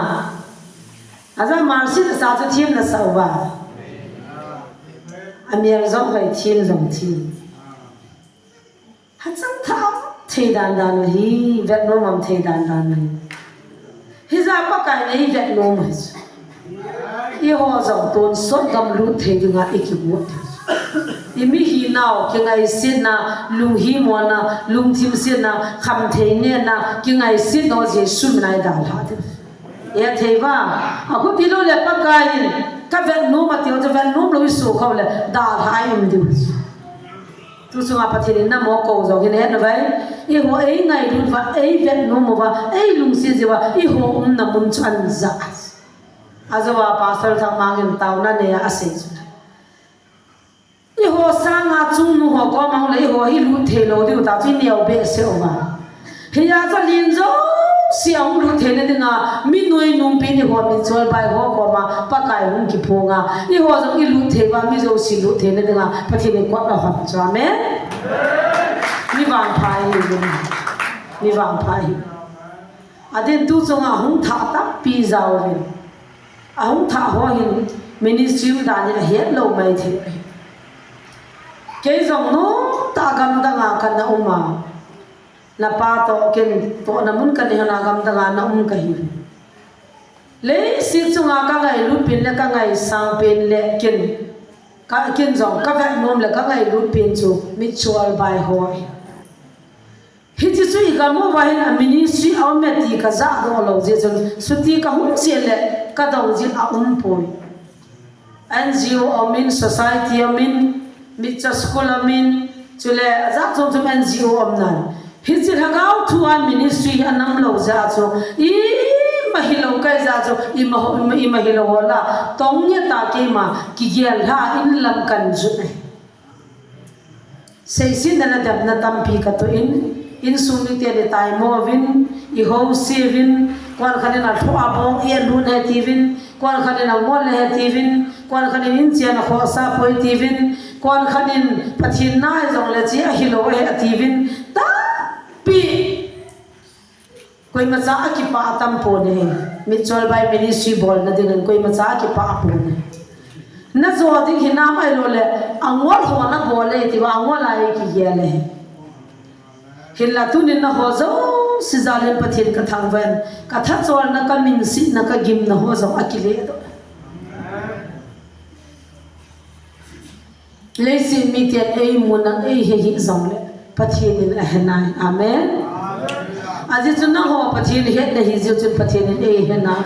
Aja marsi sa chu thim na sa uva. Amial jong hoi thim jong thim. Hachang tha thei dan dan u hi, vet nom am thei dan dan u hi. Hija Pakai in eivet nom u hi chu. Eiho jong tonsot gam lut thei dinga i kigot. I mihinau, kingaisetna, lunghimona, lungthim setna, khamthei nena, kingaisetna Jesu mina i dalha diu. E thei va, ahuti lou le Pakai in, ka vet nom ati u chu vet nom lou i su khou le, dalha i um diu. Tu chunga Pathen in na mo kou jong hin et na vai. Eiho eingailut uva, eivet nom uva, eilungset jeh uva, eiho umna mun chu an ja. Ajou a Pastor Thangmang in taona nei a asei chu. Eiho sanga chungnu ho koma le eiho hi lut thei lou diu ta chu i neo behseh uva. Hia chu len jouse ahung lut theina dinga, mi nuinungpi ni ho, mi cholbai ho koma Pakai hung kiphong a. Eiho jong i lut thei uva, mi jouse lut theina dinga, Pathen in kot ahon chu. Amen. vangpha hi, mi vangpha hi. Adin tu chunga hung thah tampi jaovin. Ahung thah ho hin ministry dan in ahet lou mai thei. Kei jong nomtah gamdang a kana um a. Napa toh ken tohna mun kana hina gamdang a na um kahi. Leiset chunga ka ngailut pen le ka ngaisang pen le ken, ka ken jong ka vet nom le ka ngailut pen chu Mitchell bai ho ahi. Hiche chu i gam uva hin a ministry a um e ti ka jadoh lou jeh chun, chuti ka hung jeh le ka dong jin a um poi. N G O a um in, society a um in, Mitchell school a um in, chule ajat chom chom N G O a um nan. Hiche lhagao thu a ministry a nam lou jeh a chu, ima hilou kai jeh a chu, ima ho, ima, ima hilou ho la, tong nge ta keima, kigel lha in lam kan jut e. Seisetna le demna tampi ka toh in, insung mite le taimo uvin, i ho siuvin, kuan khat in a lhoh a bong i a lut e tiuvin, kuan khat in a ngol e tiuvin, kuan khat in inchen a khohsa poi tiuvin, kuan khat in Pathen na e jong le chi ahilou e tiuvin, tampi. Koimacha a kipah a tam pon e. Mitchell bai ministry bolna dingin koimacha a kipah a pon e. Na jo ding hinam ahilou le, angol ho na bol e tia angol a e kigel e. Hinla tunin na ho jouse jal in Pathen ka thangvah in, ka thacholna, ka minsetna, ka gimna ho jong akile doh. Leiset miten eimu na eihe hih jongle Pathen in ahe nai. Amen. Ajeh chu nangho Pathen hetna hi jeh chun Pathen in eihe nai.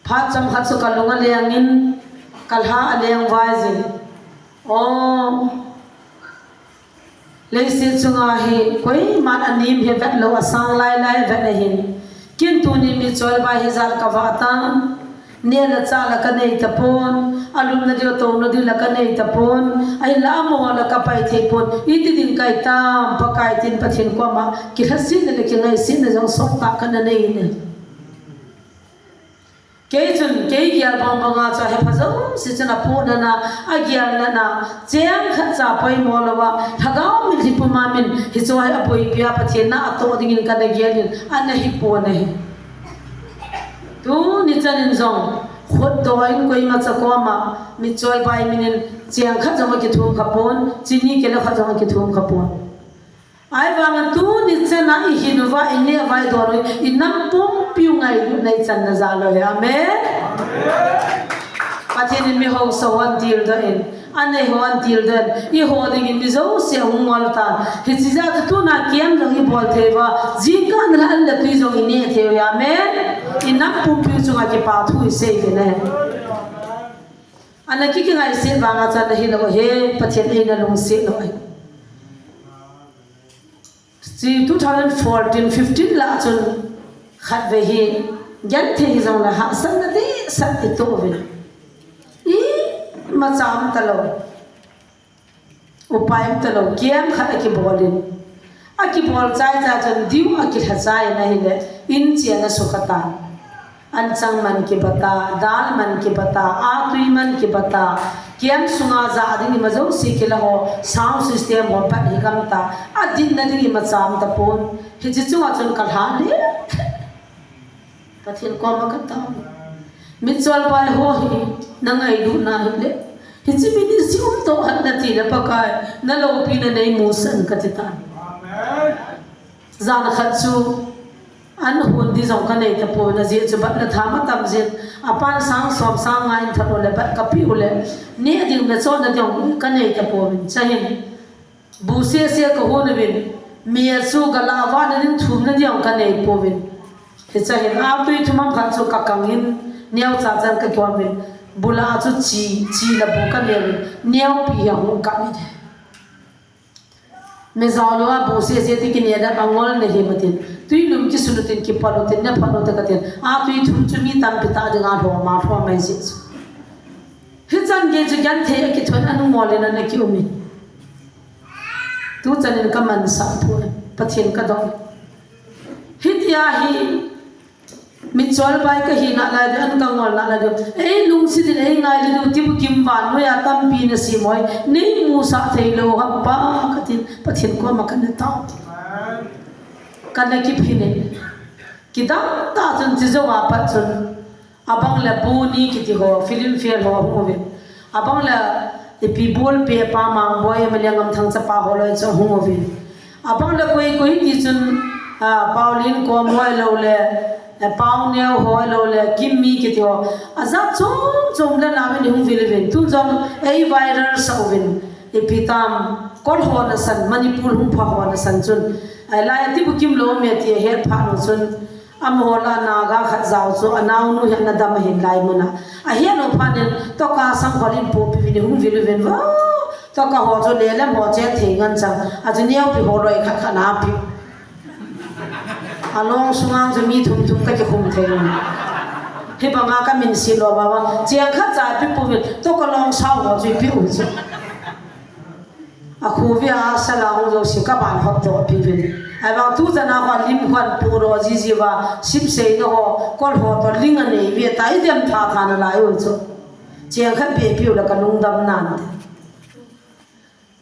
Phat chomkhat chu ka lung aleng in, ka lha aleng vai jin. O, leiset chunga hi koiman anem hi vet lou, asang lai lai vet ahin. Ken tuni Mitchell bai hi jal ka vah tan. Neh le chah la ka nei tapon. Alupna diu, atouna diu la ka nei tapon. Ahinla amaho la ka pai thei pon. Iti ding kahitam, Pakai tin Pathen koma kilhasetna le kingaisetna jong sot tah kana nei in. Kei chun, kei gel bang banga chu ahepha jouse chun apohnana, agelnana, cheng khat cha poimo louva, lhagao mitlhi puma min, hichu hi aboipi a Pathen na atoh dingin kana gel in, ana hipon ahi. Tuni chan in jong, khutdoh in koimacha koma, Mitchell bai min in, cheng khat jong akithum khapon, chini kilo khat jong akithum khapon. Ahivanga tuni chana i hin uva, i neh uva, i don uva, i nam pumpiu ngailutna i channa jal u ahi. Amen. Pathen in mi haosa ho ahin tildoh in, anei ho ahin tildoh in, i ho dingin mi jouse ahung ngol tan. Hiche jeh a chu tuna camp jong i bol thei uva, jingkah nilhah le tui jong i neh thei u ahi. Amen. I nam pumpiu chunga kipa thu i sei uvin ahi. Ana ki, kingaiset vanga chu ana hilou ahi, Pathen eina lungset lou ahi. Chu two thousand fourteen fifteen lah chun khatvei hi genthei hijongle hahsatna dehset i toh uvin. Imacha um talou. Upai um talou, camp khat akibol in. Akibol chai chai chun diu akilha chai in ahile, in chen asukha tan. Anchang man kibata, dal man kibata, atui man kibata, camp sunga ja ding ima jouse kila ho, sound system ho pat hi gamta, adinna ding imacha um tapon, hiche chunga chun ka lha le. Pathen koma ka tao. Mitchell bai ho hi, na ngailutna hile. Hiche ministry um toh khat nati le Pakai, na loupina nei musan kati tan. Jan khat chu, an hon di jong ka nei tapon, ajeh chu bat le tham atam jin, apan sang som sang nga in thot u le bat ka pe u le, neh ding le chonna ding ka nei tapon, chahin, bu sese ka hon uvin, mi a chu gala vahna ding thumna ding ka nei pouvin. Hiche hin, atui thum ham khat chu ka kang in, neocha chan ka kihon uvin, bu lah a chu chi, chi le bu ka nei uvin, neopi hi ahung kap in. Mejao lou a bu sese ti kine dan angol na hi matin. Tui lum kisun utin, kipal utin, na pal ute katin. Atui thum chu mi tampi tah dinga lhom a lhom mai jeh chu. Hichan gei chu genthei akithon, an ngol in ana kium in. Tuchan in ka mansah poi, Pathen ka dong. Hitia hi Min chol bai ka hi na lai de, an ka ngol na lai de. Ei lungsi din ei ngai le du, tibu kim van noi a tampi na si moi. Nei mu sa thei lo ha pa ka tin, Pathian ko ma ka na tao. Ka na ki phi ne. Ki dang ta chun chi zo a pat chun. Abang le bu ni ki ti ho, film fair ho hung uvin. Abang le ipi bol pe pa mang boi, ma le ngam thang cha pa ho loi chu hung uvin. Abang le koi koi ti chun, a, Pauline ko moi lo le, e, Pau Neo ho lo le, Kim Mi ki ti ho. A za chom chom le na min hung vil uvin. Tu jong ei viral sa uvin. Ipi tam, kol ho na san, Manipur hung pha ho na san chun. Ai lai tibu kim lo me ti het pha lo chun. Amaho la Naga khat jao chu, a naonu hi ana dam ahin lai mun a. A het lou phat in, toka sang khol in popi vin hung vil uvin va. Toka ho chu lelem ho che thei ngan chang. A chu neo pi ho loi khat khat na pi. A long sungang chu mi thum thum ka ki khum thei ngan. Hi banga ka min si lo ba ba. Chiang khat cha pi pu vin, toka long sao ho chu pi u chu. A khu vi a sa la hung zo si ka ban hop to pi vin. Ai bang tu jana ho lim khwan pu ro ji ji va sip sei no ho kol ho to ling a nei vi ta i dem tha tha na lai u chu. Chiang khat pe pi u la ka lungdam nan te.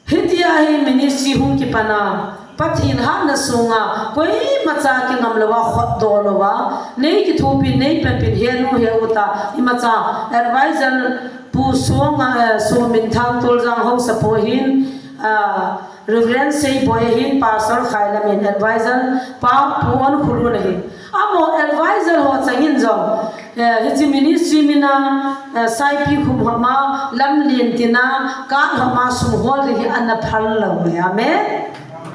Hitia hi ministry hung ki pana Pathin hatna sunga koima cha ki ngam lo va khot do lo va nei ki thupi nei pe pin he nu he u ta ima cha advisor Pu Suang, eh, Suang Min Thang Tuljang ho sa po hin, ah, Reverend Sei Boi hin, Pastor Khai Lam hin, advisor Pa Pu On Khulu na hin. Amo advisor ho changin jong, eh, hichi ministry mina, eh, saipi khum hama, lam lin tina, kan hama sum hol hi ana phal lo. Amen.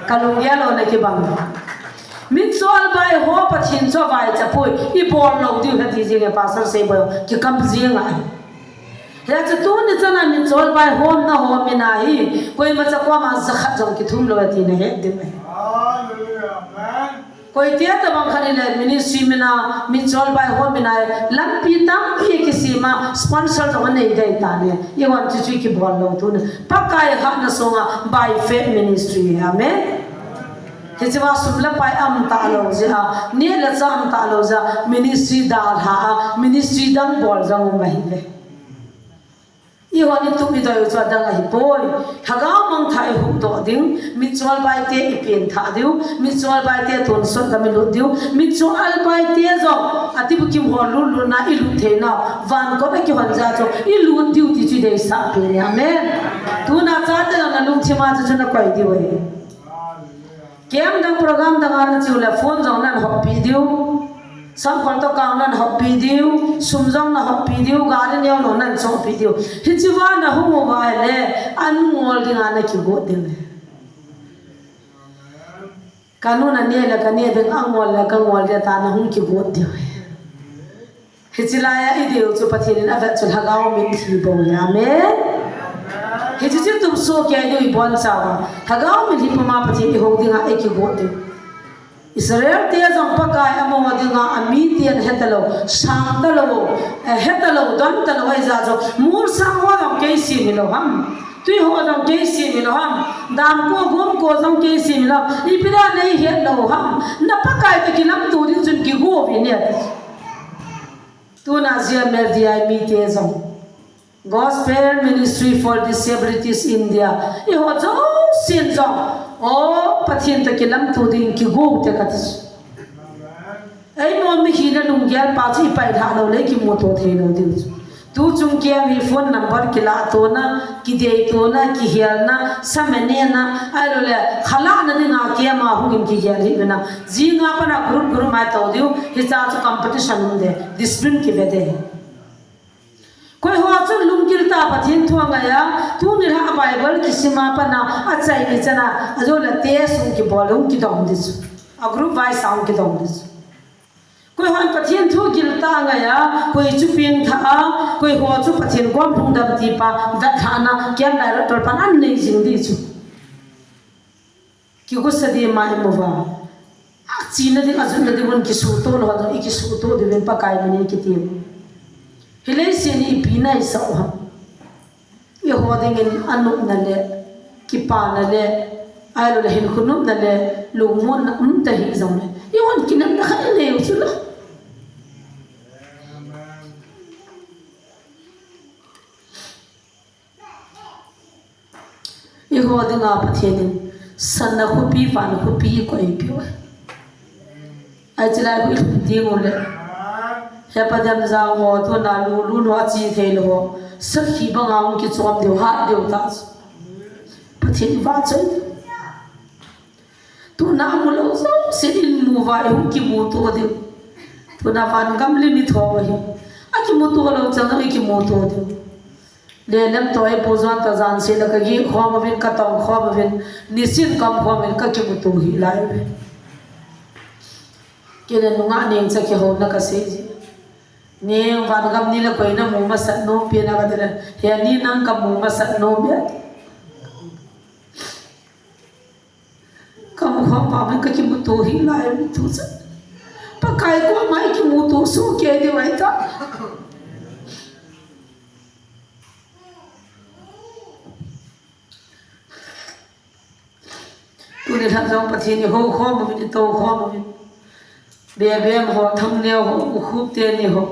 Kalung ya lo na ki bang. Min chol bai ho Pathin cho vai cha pui, i bol lo diu hati jing e Pastor Sei Boi, ki kam jing ai. Hia chu tuni chana min chol bai hom na hom mina hi, koima cha koima jakhat jong kithum lo ati na he ding e. Hallelujah, amen. Koi tia tabang khat ile ministry mina, min chol bai hom mina, lampi tampi kisima, sponsor jong anei dei ta ne. I wan chu chu kibol lo tuni. Pakai hatna sunga by faith ministry. Amen. Hichi va sum le pai am ta lo jia, ni le cha am ta lo jia, ministry dalha a, ministry dang bol jong um ahi ve. I hon i tup i doi u chu adang ahi poi. Lhagao mangthah i huhdoh ding, mitchol baite i penthah diu, mitchol baite tonsot gam i lut diu, mitchol baite jong atibukim ho lutlutna i lut theinau, van kot a kihon jeh chun i lut diu ti chu i deisah pen e. Amen. Tuna chate jong na lungthim a chu chu na koi diu ahi. Camp dang program dang a na chiu le phone jong nan hoppi diu. Samkhol to kang nan hoppi diu. Sum jong na hoppi diu. Gari neo jong nan chohpi diu. Hichi va na hung uva le an ngol ding a na kigot diu. Ka nu na ne le ka ne ding a ngol le ka ngol ding ta na hung kigot diu. Hichi laia i deu chu Pathen in avet chu lhagao min thi bou hi. Amen. Hichi chu tup soh kei deu i bonchauva. Lhagao min hi puma Pathen i hou dinga i kigot ding. Israel te jong Pakai amaho dinga, amite an hetalou, sangtalou, eh, hetalou, dontalou, ahi jeh chun, mol sang ho jong kei sem hilou ham. Tui ho jong kei sem hilou ham. Dam ko, gom ko jong kei sem hilou ham. Ipi dia nei hetlou ham. Na Pakai toh kilamto ding chun kigo uve. Tuna G M F D I mite jong, Gospel Ministry for Disabilities India, eiho jousen jong, o Pathen toh kilamto ding kigo ute kati. Eima mihina lunggel pa chu i pailhah lou le kimuto theilou diu chu. Tuchung camp hi phone number kilahtona, kideitona, kihelna, samanena, ahilouleh khalahna dinga camp a hungin kihel hih uvin lang. Jinga pat a group group mai tou diu, hiche chu competition um ding, discipline kive ding. Koi ho chu lunggil tah a Pathen thu angai a, tuni lha a Bible kisim a pat a, achaini chan a, ajo le test hung kibol, hung kidong ding chu. A group wise a hung kidong ding chu. Koi hon Pathen thu giltah a ngai a, koi chu pengthah a, koi ho chu Pathen kom lungdam ti pa, vetlhahna, camp director pan anei jing ding chu. Kigosa ding ma imu uva. Achena ding, ajotna ding un kisuhtoh lou, i kisuhtoh diuvin Pakai min in kiti. Hilai sin ipi naisah u ham. Eiho dingin anopna le, kipana le, ahilouleh hinkho nopna le, lungmonna umta hih jongle, eihon kinepna khat inei u chu la. Eiho dinga Pathen in sana khopi, van khopi eikoipeh u ahi. Ahi chilai khu ilhun teng uleh, he Padam Jang ho, tuna Lulun ho, achi thei lou ho, sakhi banga hung kichom diu, hat diu ta chu. Pathen ivahchoi diu. Tuna amulou jouse in mu uva, ihung kimuto diu. Tuna van gam lim ithou ahi. Akimuto lou chan jong ikimuto diu. Lelem toh, ipu John toh jan seh le kageh khom uvin, katong khom uvin, nisin kaum khom uvin, kakimuto hih lai uve. Keile nungah neng cha kihouna kasei ji. Neng, van gam ni le koi namu masat nom pi na katile, he ni nang kamu masat nom e. Kamu khom pau in kakimuto hih lai uve tu chan. Pakai koma ikimuto soh kei diu ahitai. Tuni lhan jong Pathen in ihou khom uvin, itou khom uvin. Bebem ho, Thangneo ho, Ukhup teni ho.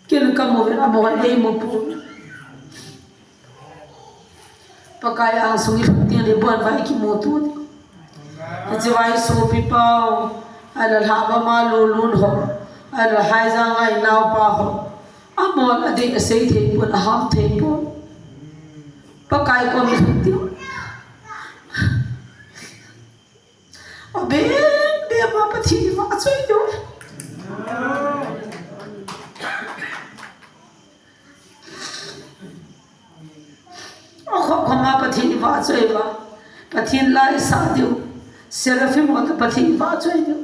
Ken kamu uvin, amahon eimu pon. Pakai angsunga ilhun teng le ibon uva ikimuto diu. Hiche uva isopi pau, ahilou le Lhahvam a Lulun ho, ahilou le Haijang a inaopa ho. Amahon adei asei thei pon, aham thei pon. Pakai koma ilhun teng. Abem bem a Pathen ivahchoi diu. Akhop khop a Pathen ivahchoi uva. Pathen la isah diu. Seraphim ho toh Pathen ivahchoi diu.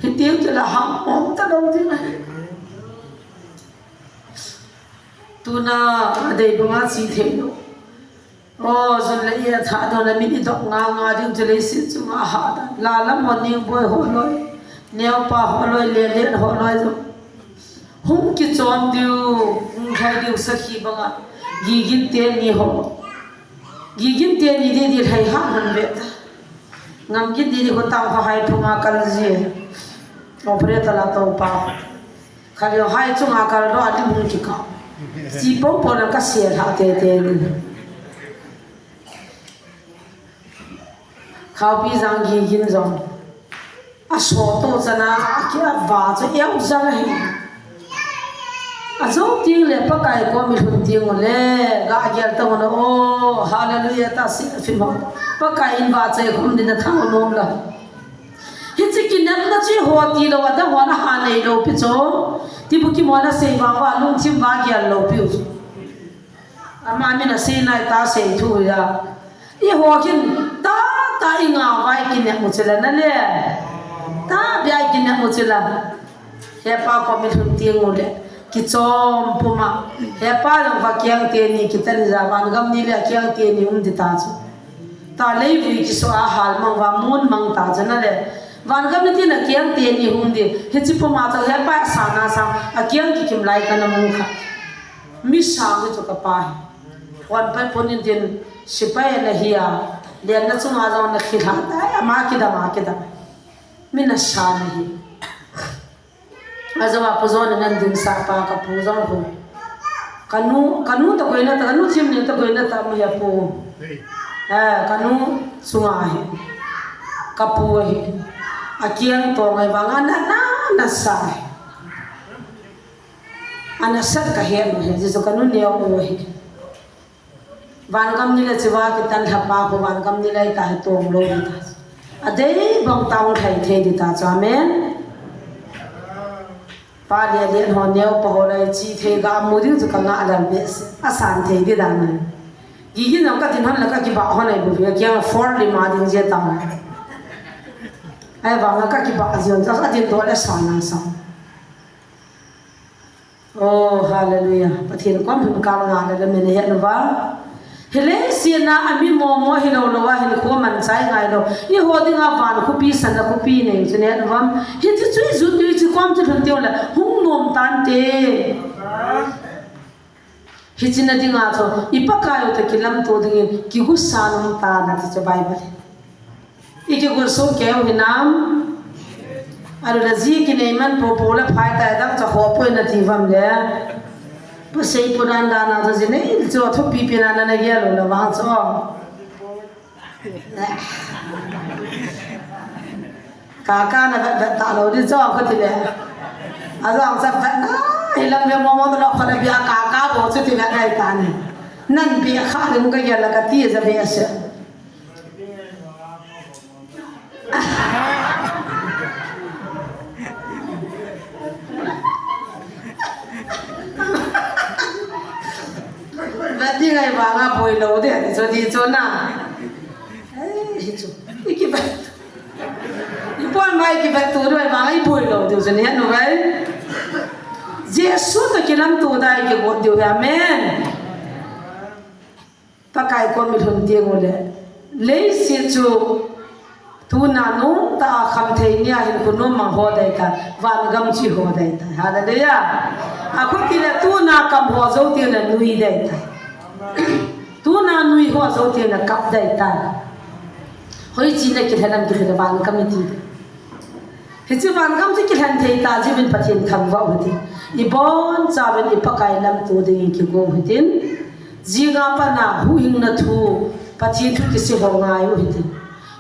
Hitiu tile ham um talou ding ahi. Tuna adei banga chi thei lou. O, jun le ia thadoh le min idop nga nga ding chu leiset chunga ahat dan. Lalam ho, Ningboi ho loi, neopa ho loi, Lelen ho loi jong. Hung kichom diu, hung lhai diu sakhi banga. Gigin teni ho. Gigin teni di di lhai ha han ve ta. Ngamgin di di ho tang ho hai phunga kal ji. Operator la topa. Khalio hai chunga kaldoh a lim hung kikap. Chi popo na kasel ha tete ni. Khaopi Jang Gigin jong. Asoto chana, aki ava chu eu jang ahi. Ajou teng le Pakai koma ilhun teng ule, ga gel tang ule, o, hallelujah ta si, film ho. Pakai in vahchoi khom ding na thao nom la. Hiche kinepna chu eiho tilou, adang hon aha neilou pi chu. Tibu kimona sei vang uva, lungthim va gel lou piu chu. Ama min asei nai ta sei thu ya. Eiho khin ta ta inga uva ikinep u chu la na le. Ta bia ikinep u chu la. Hepa koma ilhun teng ule. Kichom puma. Hepa jong akeng teni kitan ja, van gam ni le akeng teni um ding ta chu. Ta leivui kiso a hal mang uva mun mang ta chu na le. Van gam ni tin akeng teni hung ding. Hiche puma chu hepa sana sang akeng kikim lai kana mu kha. Mi sang hi chu kapa hi. Hon pai pon in tin sipai ana hi a. Lenna chunga jong ana khilha tai, ama kidam a kidam. Mi nasa ana hi. Ajou a Pu John in ana dingsah pa kapu jong khu. Kanu, kanu toh koina ta, kanu thim ni toh koina ta ma hi a pu. Eh, kanu chunga hi. Kapu hi. Akeng tong ngai vang ana, na, nasa hi. Ana sat kahet lou hi, Jesu kanu neo u hi. Van gam ni le chiva kitan lhapa khu van gam ni le ta hi tong lou ding ta. Adei bang ta hung lhai thei ding ta chu, amen. Pa le le ho neo pa ho le chi thei ga mu ding chu ka nga lal be se. Asan thei ding dan. Gigin jong ka din hon le ka kibah hon ai bu ve kiang for le ma ding je ta. Ahivang ka kibah jion ta ka din to le sa na sa. Oh, hallelujah. Pathen kom him kal nga le le men he nu va. Hilei sina ami momo hilou lou a hin kho man chai ngai lou. Eiho dinga van khopi sana khopi nei chu ne nu vam. Hiche chu ijut ni chu kom chu lhun teu le hung nom tante. Hiche na dinga chu i Pakai u toh kilamto dingin kigosa nom tan ati chu Bible. Ikigotso keu hinam. Alu la ji kinei man popo la phai tai dang cha ho poi nati vam le. Pasei punan dana cha ji nei chu thupi pina na na gel u la vang chu. Kaka na vet vet ta lou di cho kati le. Ajang sa vet na, hilang ve mo mo to lo kho na bia kaka bo chu ti na ngai ta ni. Nan bia kha ring ka ya la kati ja be se. Vet di ngai vanga boi lou de, cho di cho na. Ei, hi chu. I kivet. I pon mai kivet tu doi vanga i boi lou diu chu ni nu vai. Jesu to kilam tu dai ki go diu, amen. Pakai kom i lhun teng ule. Leiset chu tuna nung ta a kham thei nia hin khu nom mang ho dai ta. Van gam chi ho dai ta. Hallelujah. A khu ti le tuna kam ho jo ti le nui dai ta. Tuna nui ho jo ti le kap dai ta. Hoi chi le ki lhanam ki le van gam i ti. Hiche van gam chu kilhen thei ta jiuvin Pathen thangvah u hite. I bonchauvin i Pakai lamto dingin kigo u hitin. Jing a pat a huhhingna thu, Pathen thu kisei ho ngai u hitin.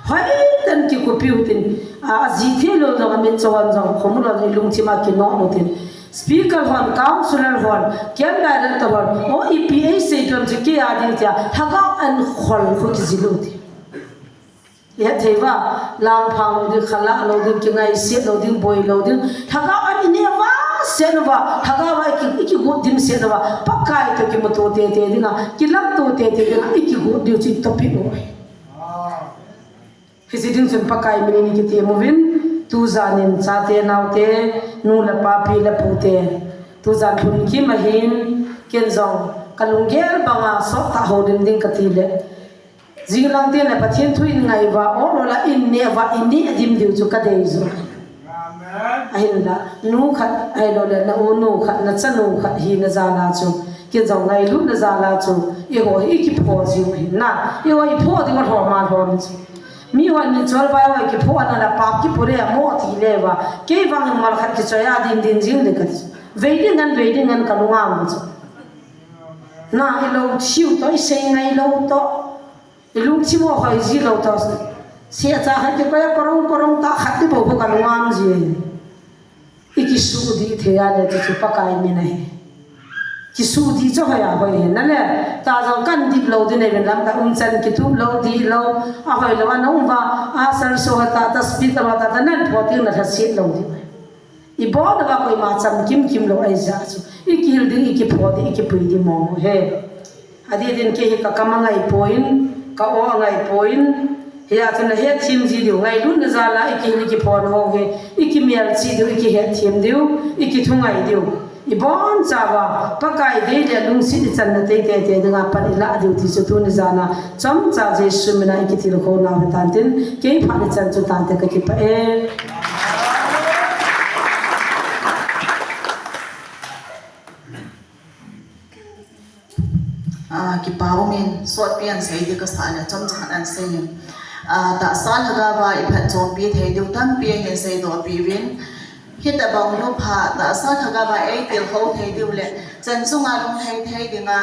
Hoitah in kikopi u hitin. A, ajih thei lou jong, amit cho hon jong, khomu lou jong, i lungthim a kinoh u hitin. Speaker hon, councillor hon, camp director hon, o ipi eisei peh u ham chu kei a ding tia, lhagao an khol khu kijil u hitin. I het thei uva, langphang lou ding, khalah lou ding, kingaisih lou ding, boi lou ding. Lhagao an i neh uva, seh uva, lhagao a i ki, i kigot dimset uva, Pakai toh kimuto tete dinga, kilamto tete dinga, i kigot diu chu i topic u ahi. Hiche ding chun Pakai minin i kitem uvin, tujan in chate naote, nu le pa, pi le pute, tujan lhun kim ahin, ken jong, ka lunggel banga sottah houlim ding kati le. Jing lang tin le Pathen thu in ngai uva, ol ol a in neh uva, in neh dim diu chu ka dei ju. Amen. Ahinla, nu khat, ahilou le, na u nu khat, na chanu khat hina jal a chu, ken jong ngailutna jal a chu, eiho hi i kipho jiu ahi na, eiho i pho diu a lhom a lhom chu. Mi hon mi cholvai ho i kipho na la pap kipu le mo ti le uva, kei vang in mal khat kichoi a din din jing le kati. Vei ding ngan, vei ding ngan ka lung a um chu. Na i lou thiu toh, i sei ngai lou toh. I lungthim u hoi ji lou toh. Seh cha khat kikoi a korong korong tah khat ti bou bou ka lung a um ji. I kisuhdih thei a le chu chu Pakai min ahi. Kisuhdih chu hoi a hoi ahi. Na le, ta jong kan dip lou ding nei ven lam ka um chan kitup lou dih lou. A hoi lou a na um uva, a sal so ha ta ta speed lou ta ta nan pho ting na lhaset lou ding. I bol uva koima chamkim kim lou ahi jeh chu. I kihil ding, i kipho ding, i kipui ding mong he. Adeh din kei hi ka kam angai poi, ka o angai poi. Hia chun na hetthem ji diu, ngailutna jal a i kihil i kipho na ho hi, i kimelchih diu, i kihetthem diu, i kithungai diu. I bonchauva, Pakai dei le lungset i channa teitei te dinga pan i lah diu ti chu tuni jan a, chomcha Jesu mina i kitilkhou nau hitan tin, kei phat i chan chu tante ka kipah e. Ah, kipa umin, sotpi an sei ding kasa le, chomcha khat an sei in. Ah, tahsa lhagao va i phatchompi thei diu tampi ahin seidoh peh uvin. Hitabang nupha, tahsa lhagao va ei tilkhou thei diu le, chan chunga lungthim thei dinga,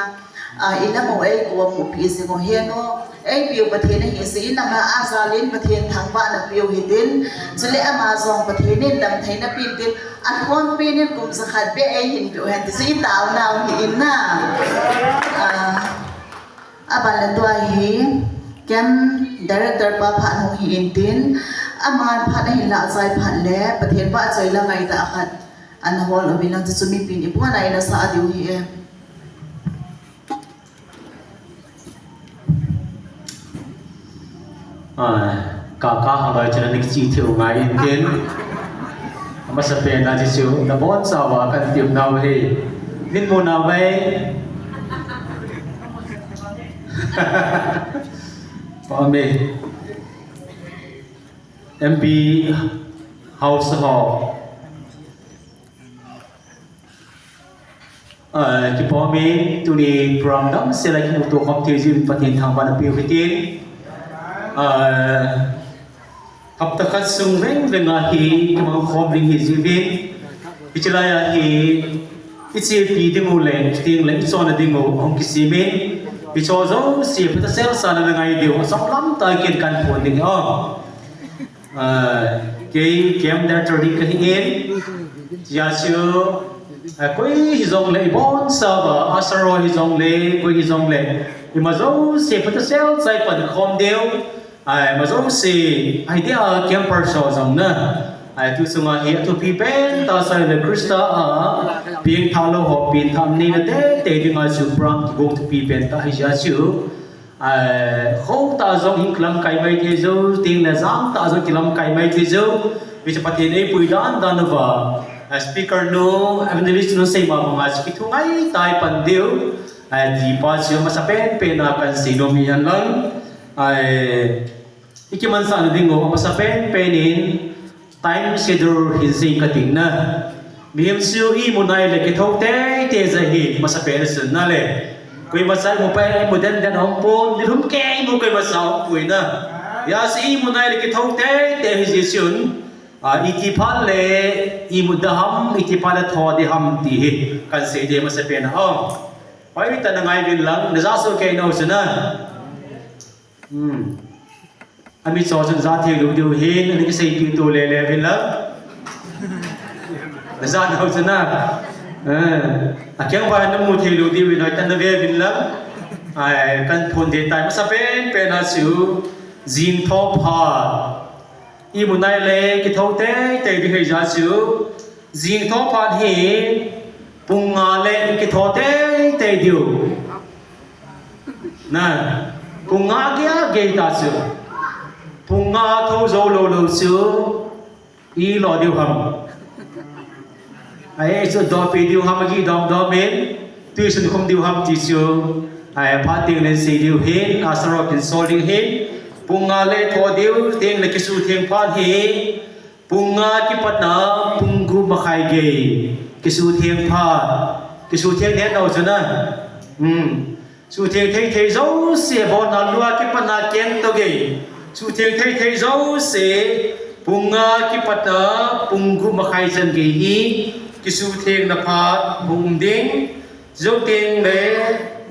ah, i lam u ei komu peh jing u hen u. Ei piu Pathen ahi jeh in ama a jal in Pathen thangvahna piu hitin, chule ama jong Pathen in damtheina pe in tin, athon pen in kum jakhat beh ei hin piu hen ti chu i taonau hi in na. Ah, aban le tua hi, camp director pa phat hung hi in tin, aman phat ahin lah chai phat le, Pathen vahchoila ngaitah khat ana hol uvin lang chu chu mipin i pona in asah diu hi e. Ah, ka, ka haloi chun ana kichih thei u ngai in tin. Amasapen a chu chu, na bonchauva kan tepnau hi. Nin mu nau vai. Pame. M P House ho. Ah, kipa umin, tuni program damsel a kimuto khom thei jiuvin Pathen thangvahna peh u hitin. Ah, hapta khat sung veng veng a hi kimang khom ding hi jiuvin. Hiche lai a hi, i chepi ding u le, chuteng le i chonna ding u hung kisem in. Hicho jouse phatah sel sa na ngai diu, asong lam tah kin kan phon ding o. Ah, kei camp director ding kahi in, tia chu, ah, koi hijong le, ibon sa ba, asaro hijong le, koi hijong le, ima jouse phatah sel sa i pan khom diu. Ai, ima jouse, ai dia camper so jong na. Ai, tu sunga hi athupi pen tah sa le Christa a, pengthah lou ho, pengthah neina teitei dinga chu program kigong thupi pen tah hi jeh a chu. Ai, hou tah jong hin kilamkai mai thei jou, teng le jang tah jong kilamkai mai thei jou. Hiche Pathen eipui dan dan uva. Ai, speaker nu, evangelist nu seima banga chu kithungai tah i pan diu. Ai, ti pa chu amasa pen pen a kan seinom hi hen lang. Ai, i kimansahna ding u, amasa pen pen in time schedule hin sei kati na. Mihem chu imu nai le kithou teitei jeh hi, amasa pen a chun na le. Koima cha imu pai, imu den den aum pon, nilhum kei imu koima cha aum poi na. Hijeh a chu imu nai le kithou teitei hi jeh chun, ah, iti phat le imu da ham, iti phat le tho di ham ti hi, kan sei di amasa pen a. Hoi tah na ngai uvin lang, na ja soh kei nau chu na. Hmm. Ami cho chun ja thei lou diu hin, ani kiseipi tu le le uvin lang. Na ja nau chu na. Eh. Akeng ba na mu thei lou diu hin, hoi tah na ve uvin lang. Ai, kan phon di tai, amasa pen pen a chu. Jing tho phat. Imu nai le kithou teitei di hi jeh a chu. Jing tho phat hi pung nga le kitho teitei diu. Na, pung nga gei gei tah chu. Pung nga tho jou lou lou chu. Ilo diu ham. Ai, chu dopi diu ham, agi dom dom in. Tui sun khum diu ham ti chu. Ai, phat teng le sei diu hin, asaro kin sol diu hin. Pung nga le tho diu, teng le kisutheng phat hi. Pung nga kipatna pung gup makhai gei. Kisutheng phat. Kisutheng neo chu na. Hmm. Sutheng thei thei jouse, abon a lua kipatna keng toh gei. Sutheng thei thei jouse, pung nga kipatna pung gup makhai chan gei hi. Kisuthengna phat hung um ding. Jou teng le,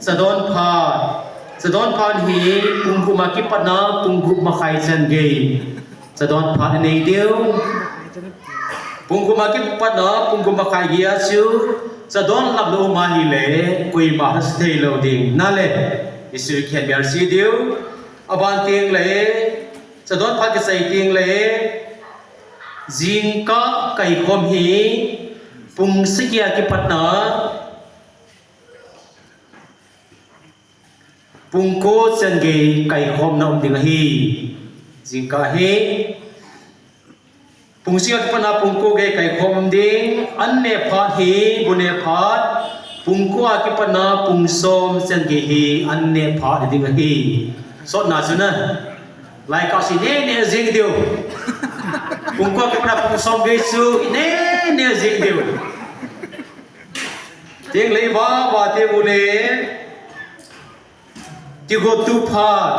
chadon phat. Chadon phat hi pung gup a kipatna pung gup makhai chan gei. Chadon phat nei diu. Pung gup a kipatna pung gup makhai gei a chu. Chadon lap lou ma hi le, koima ha thei lou ding. Na le, Jesu khen biar si diu. Aban teng le, chadon phat kisei teng le, jingkah kaikhom hi, pung sagi a kipatna, pung ko chan gei kaikhomna um ding ahi. Jingkah hi, pung sagi a kipatna pung ko gei kaikhom um ding, an neh phat hi, bu neh phat, pung ko a kipatna pung som chan gei hi, an neh phat ding ahi. Sotna chu na, lai kah si neh neh jing diu. Pung ko a kipatna pung som gei chu, neh neh jing diu. Teng le va, va teng u le. Kigot tup phat.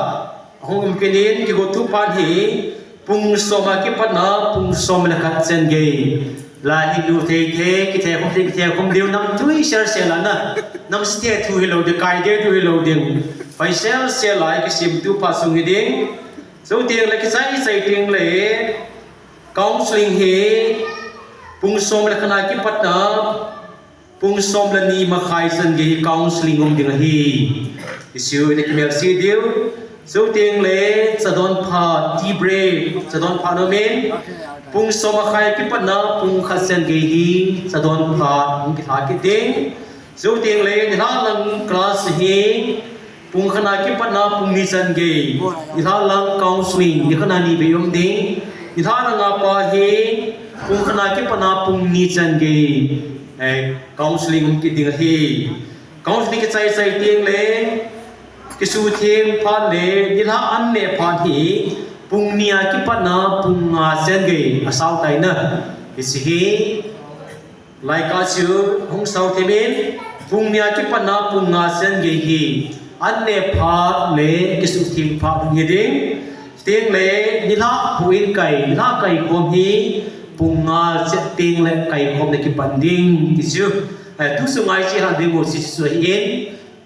Hung um kit in, kigot tup phat hi. Pung som a kipatna, pung som le khat chan gei. Lai hi nu thei thei, kithe khum thei, kithe khum diu nam thui sel sel a na. Nam sel thu hi lou ding, kai de thu hi lou ding. Pai sel sel lai kisim tup phat sung hi ding. Jou teng le kichai chai teng le. Counseling hi. Pung som le khat a kipatna. Pung som le ni makhai chan gei hi counseling um ding ahi. Jesu in akimelse diu. Jou teng le chadon phat, tea break, chadon phat nom in. Pung som makhai kipatna pung khat chan gei hi chadon phat hung kilha kit ding. Jou teng le nilhah lang class hi. Pung khat a kipatna pung ni chan gei. Nilhah lang counseling, ni khat a ni vei um ding. Nilhah lang a pat hi, pung khat a kipatna pung ni chan gei. Eh, counseling um kit ding ahi. Counseling kichai chai teng le, kisutheng phat le, nilhah an neh phat hi, pung ni a kipatna pung nga chan gei. Asao tai na. Hiche hi, Lai kah chu hung sao thim in, pung ni a kipatna pung nga chan gei hi, an neh phat le kisutheng phat hung hi ding. Teng le nilhah houin kai, nilhah kaikhom hi, pung nga chan teng le kaikhom le kipan ding ti chu. Eh, tu sunga i chih ha ding u chu hi in,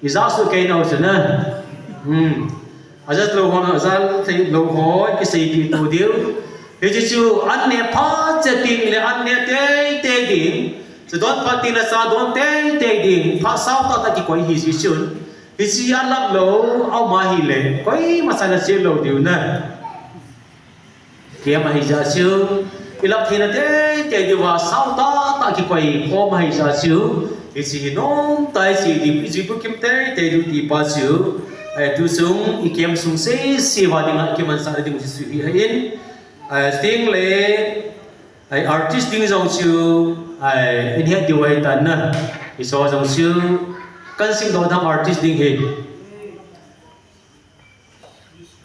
Ija su kei nau chu na. Hmm. Aja lou hon, aja thei lou hon, kisei ti tu diu. Hichi chu an ne pha che ting le an ne tei tei ding. Chu don pha ting le sa don tei tei ding. Pha sao ta ta kikoi hi ji chun. Hichi a lap lou, au ma hi le. Koi masa na che lou diu na. Kiam ahi ja chu, i lap theina tei tei diu va sao ta ta kikoi khom ahi ja chu, hichi hi nom tai chi di, hichi bu kim tei tei diu ti pa chu, ai tu sung, i kiam sung se se va ding a, i kiam an sa ding chu hi ahin, ai ting le, ai artist ding jong chu, ai in het diu ai tan na, i so jong chu, kan sim do dam artist ding hi.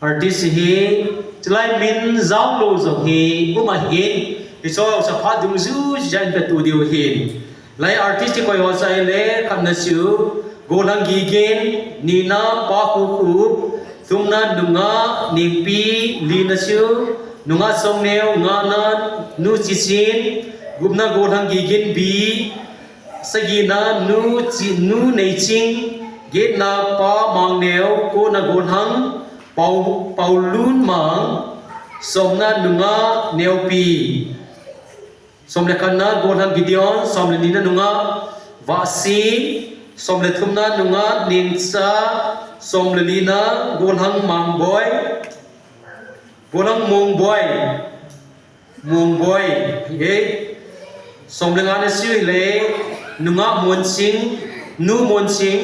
Artist hi, chulai min jao lou jong hi, um ahin, hi so sa pha dungju jan ka tu diu hin. Lai artist hi koi ho sa le, khat na chu, Golang Gigin, ni na Pa Khu Khu, thum na Nunga Ningpi, li na chu, Nunga Songneo, nga na Nu Chichin, gup na Golang Gigin Bi, sagi na Nu Chi, Nu Neiching, get na Pa Mangneo, ko na Golang, Pau, Paulun Mang, som na Nunga Neopi, som le khat na Golang Gideon, som le ni na Nunga Vasi, som le thum na Nunga Ningcha, som le li na Golang Mangboi, Golang Mongboi, Mongboi, eh, som le nga na chu le Nunga Monching, Nu Monching,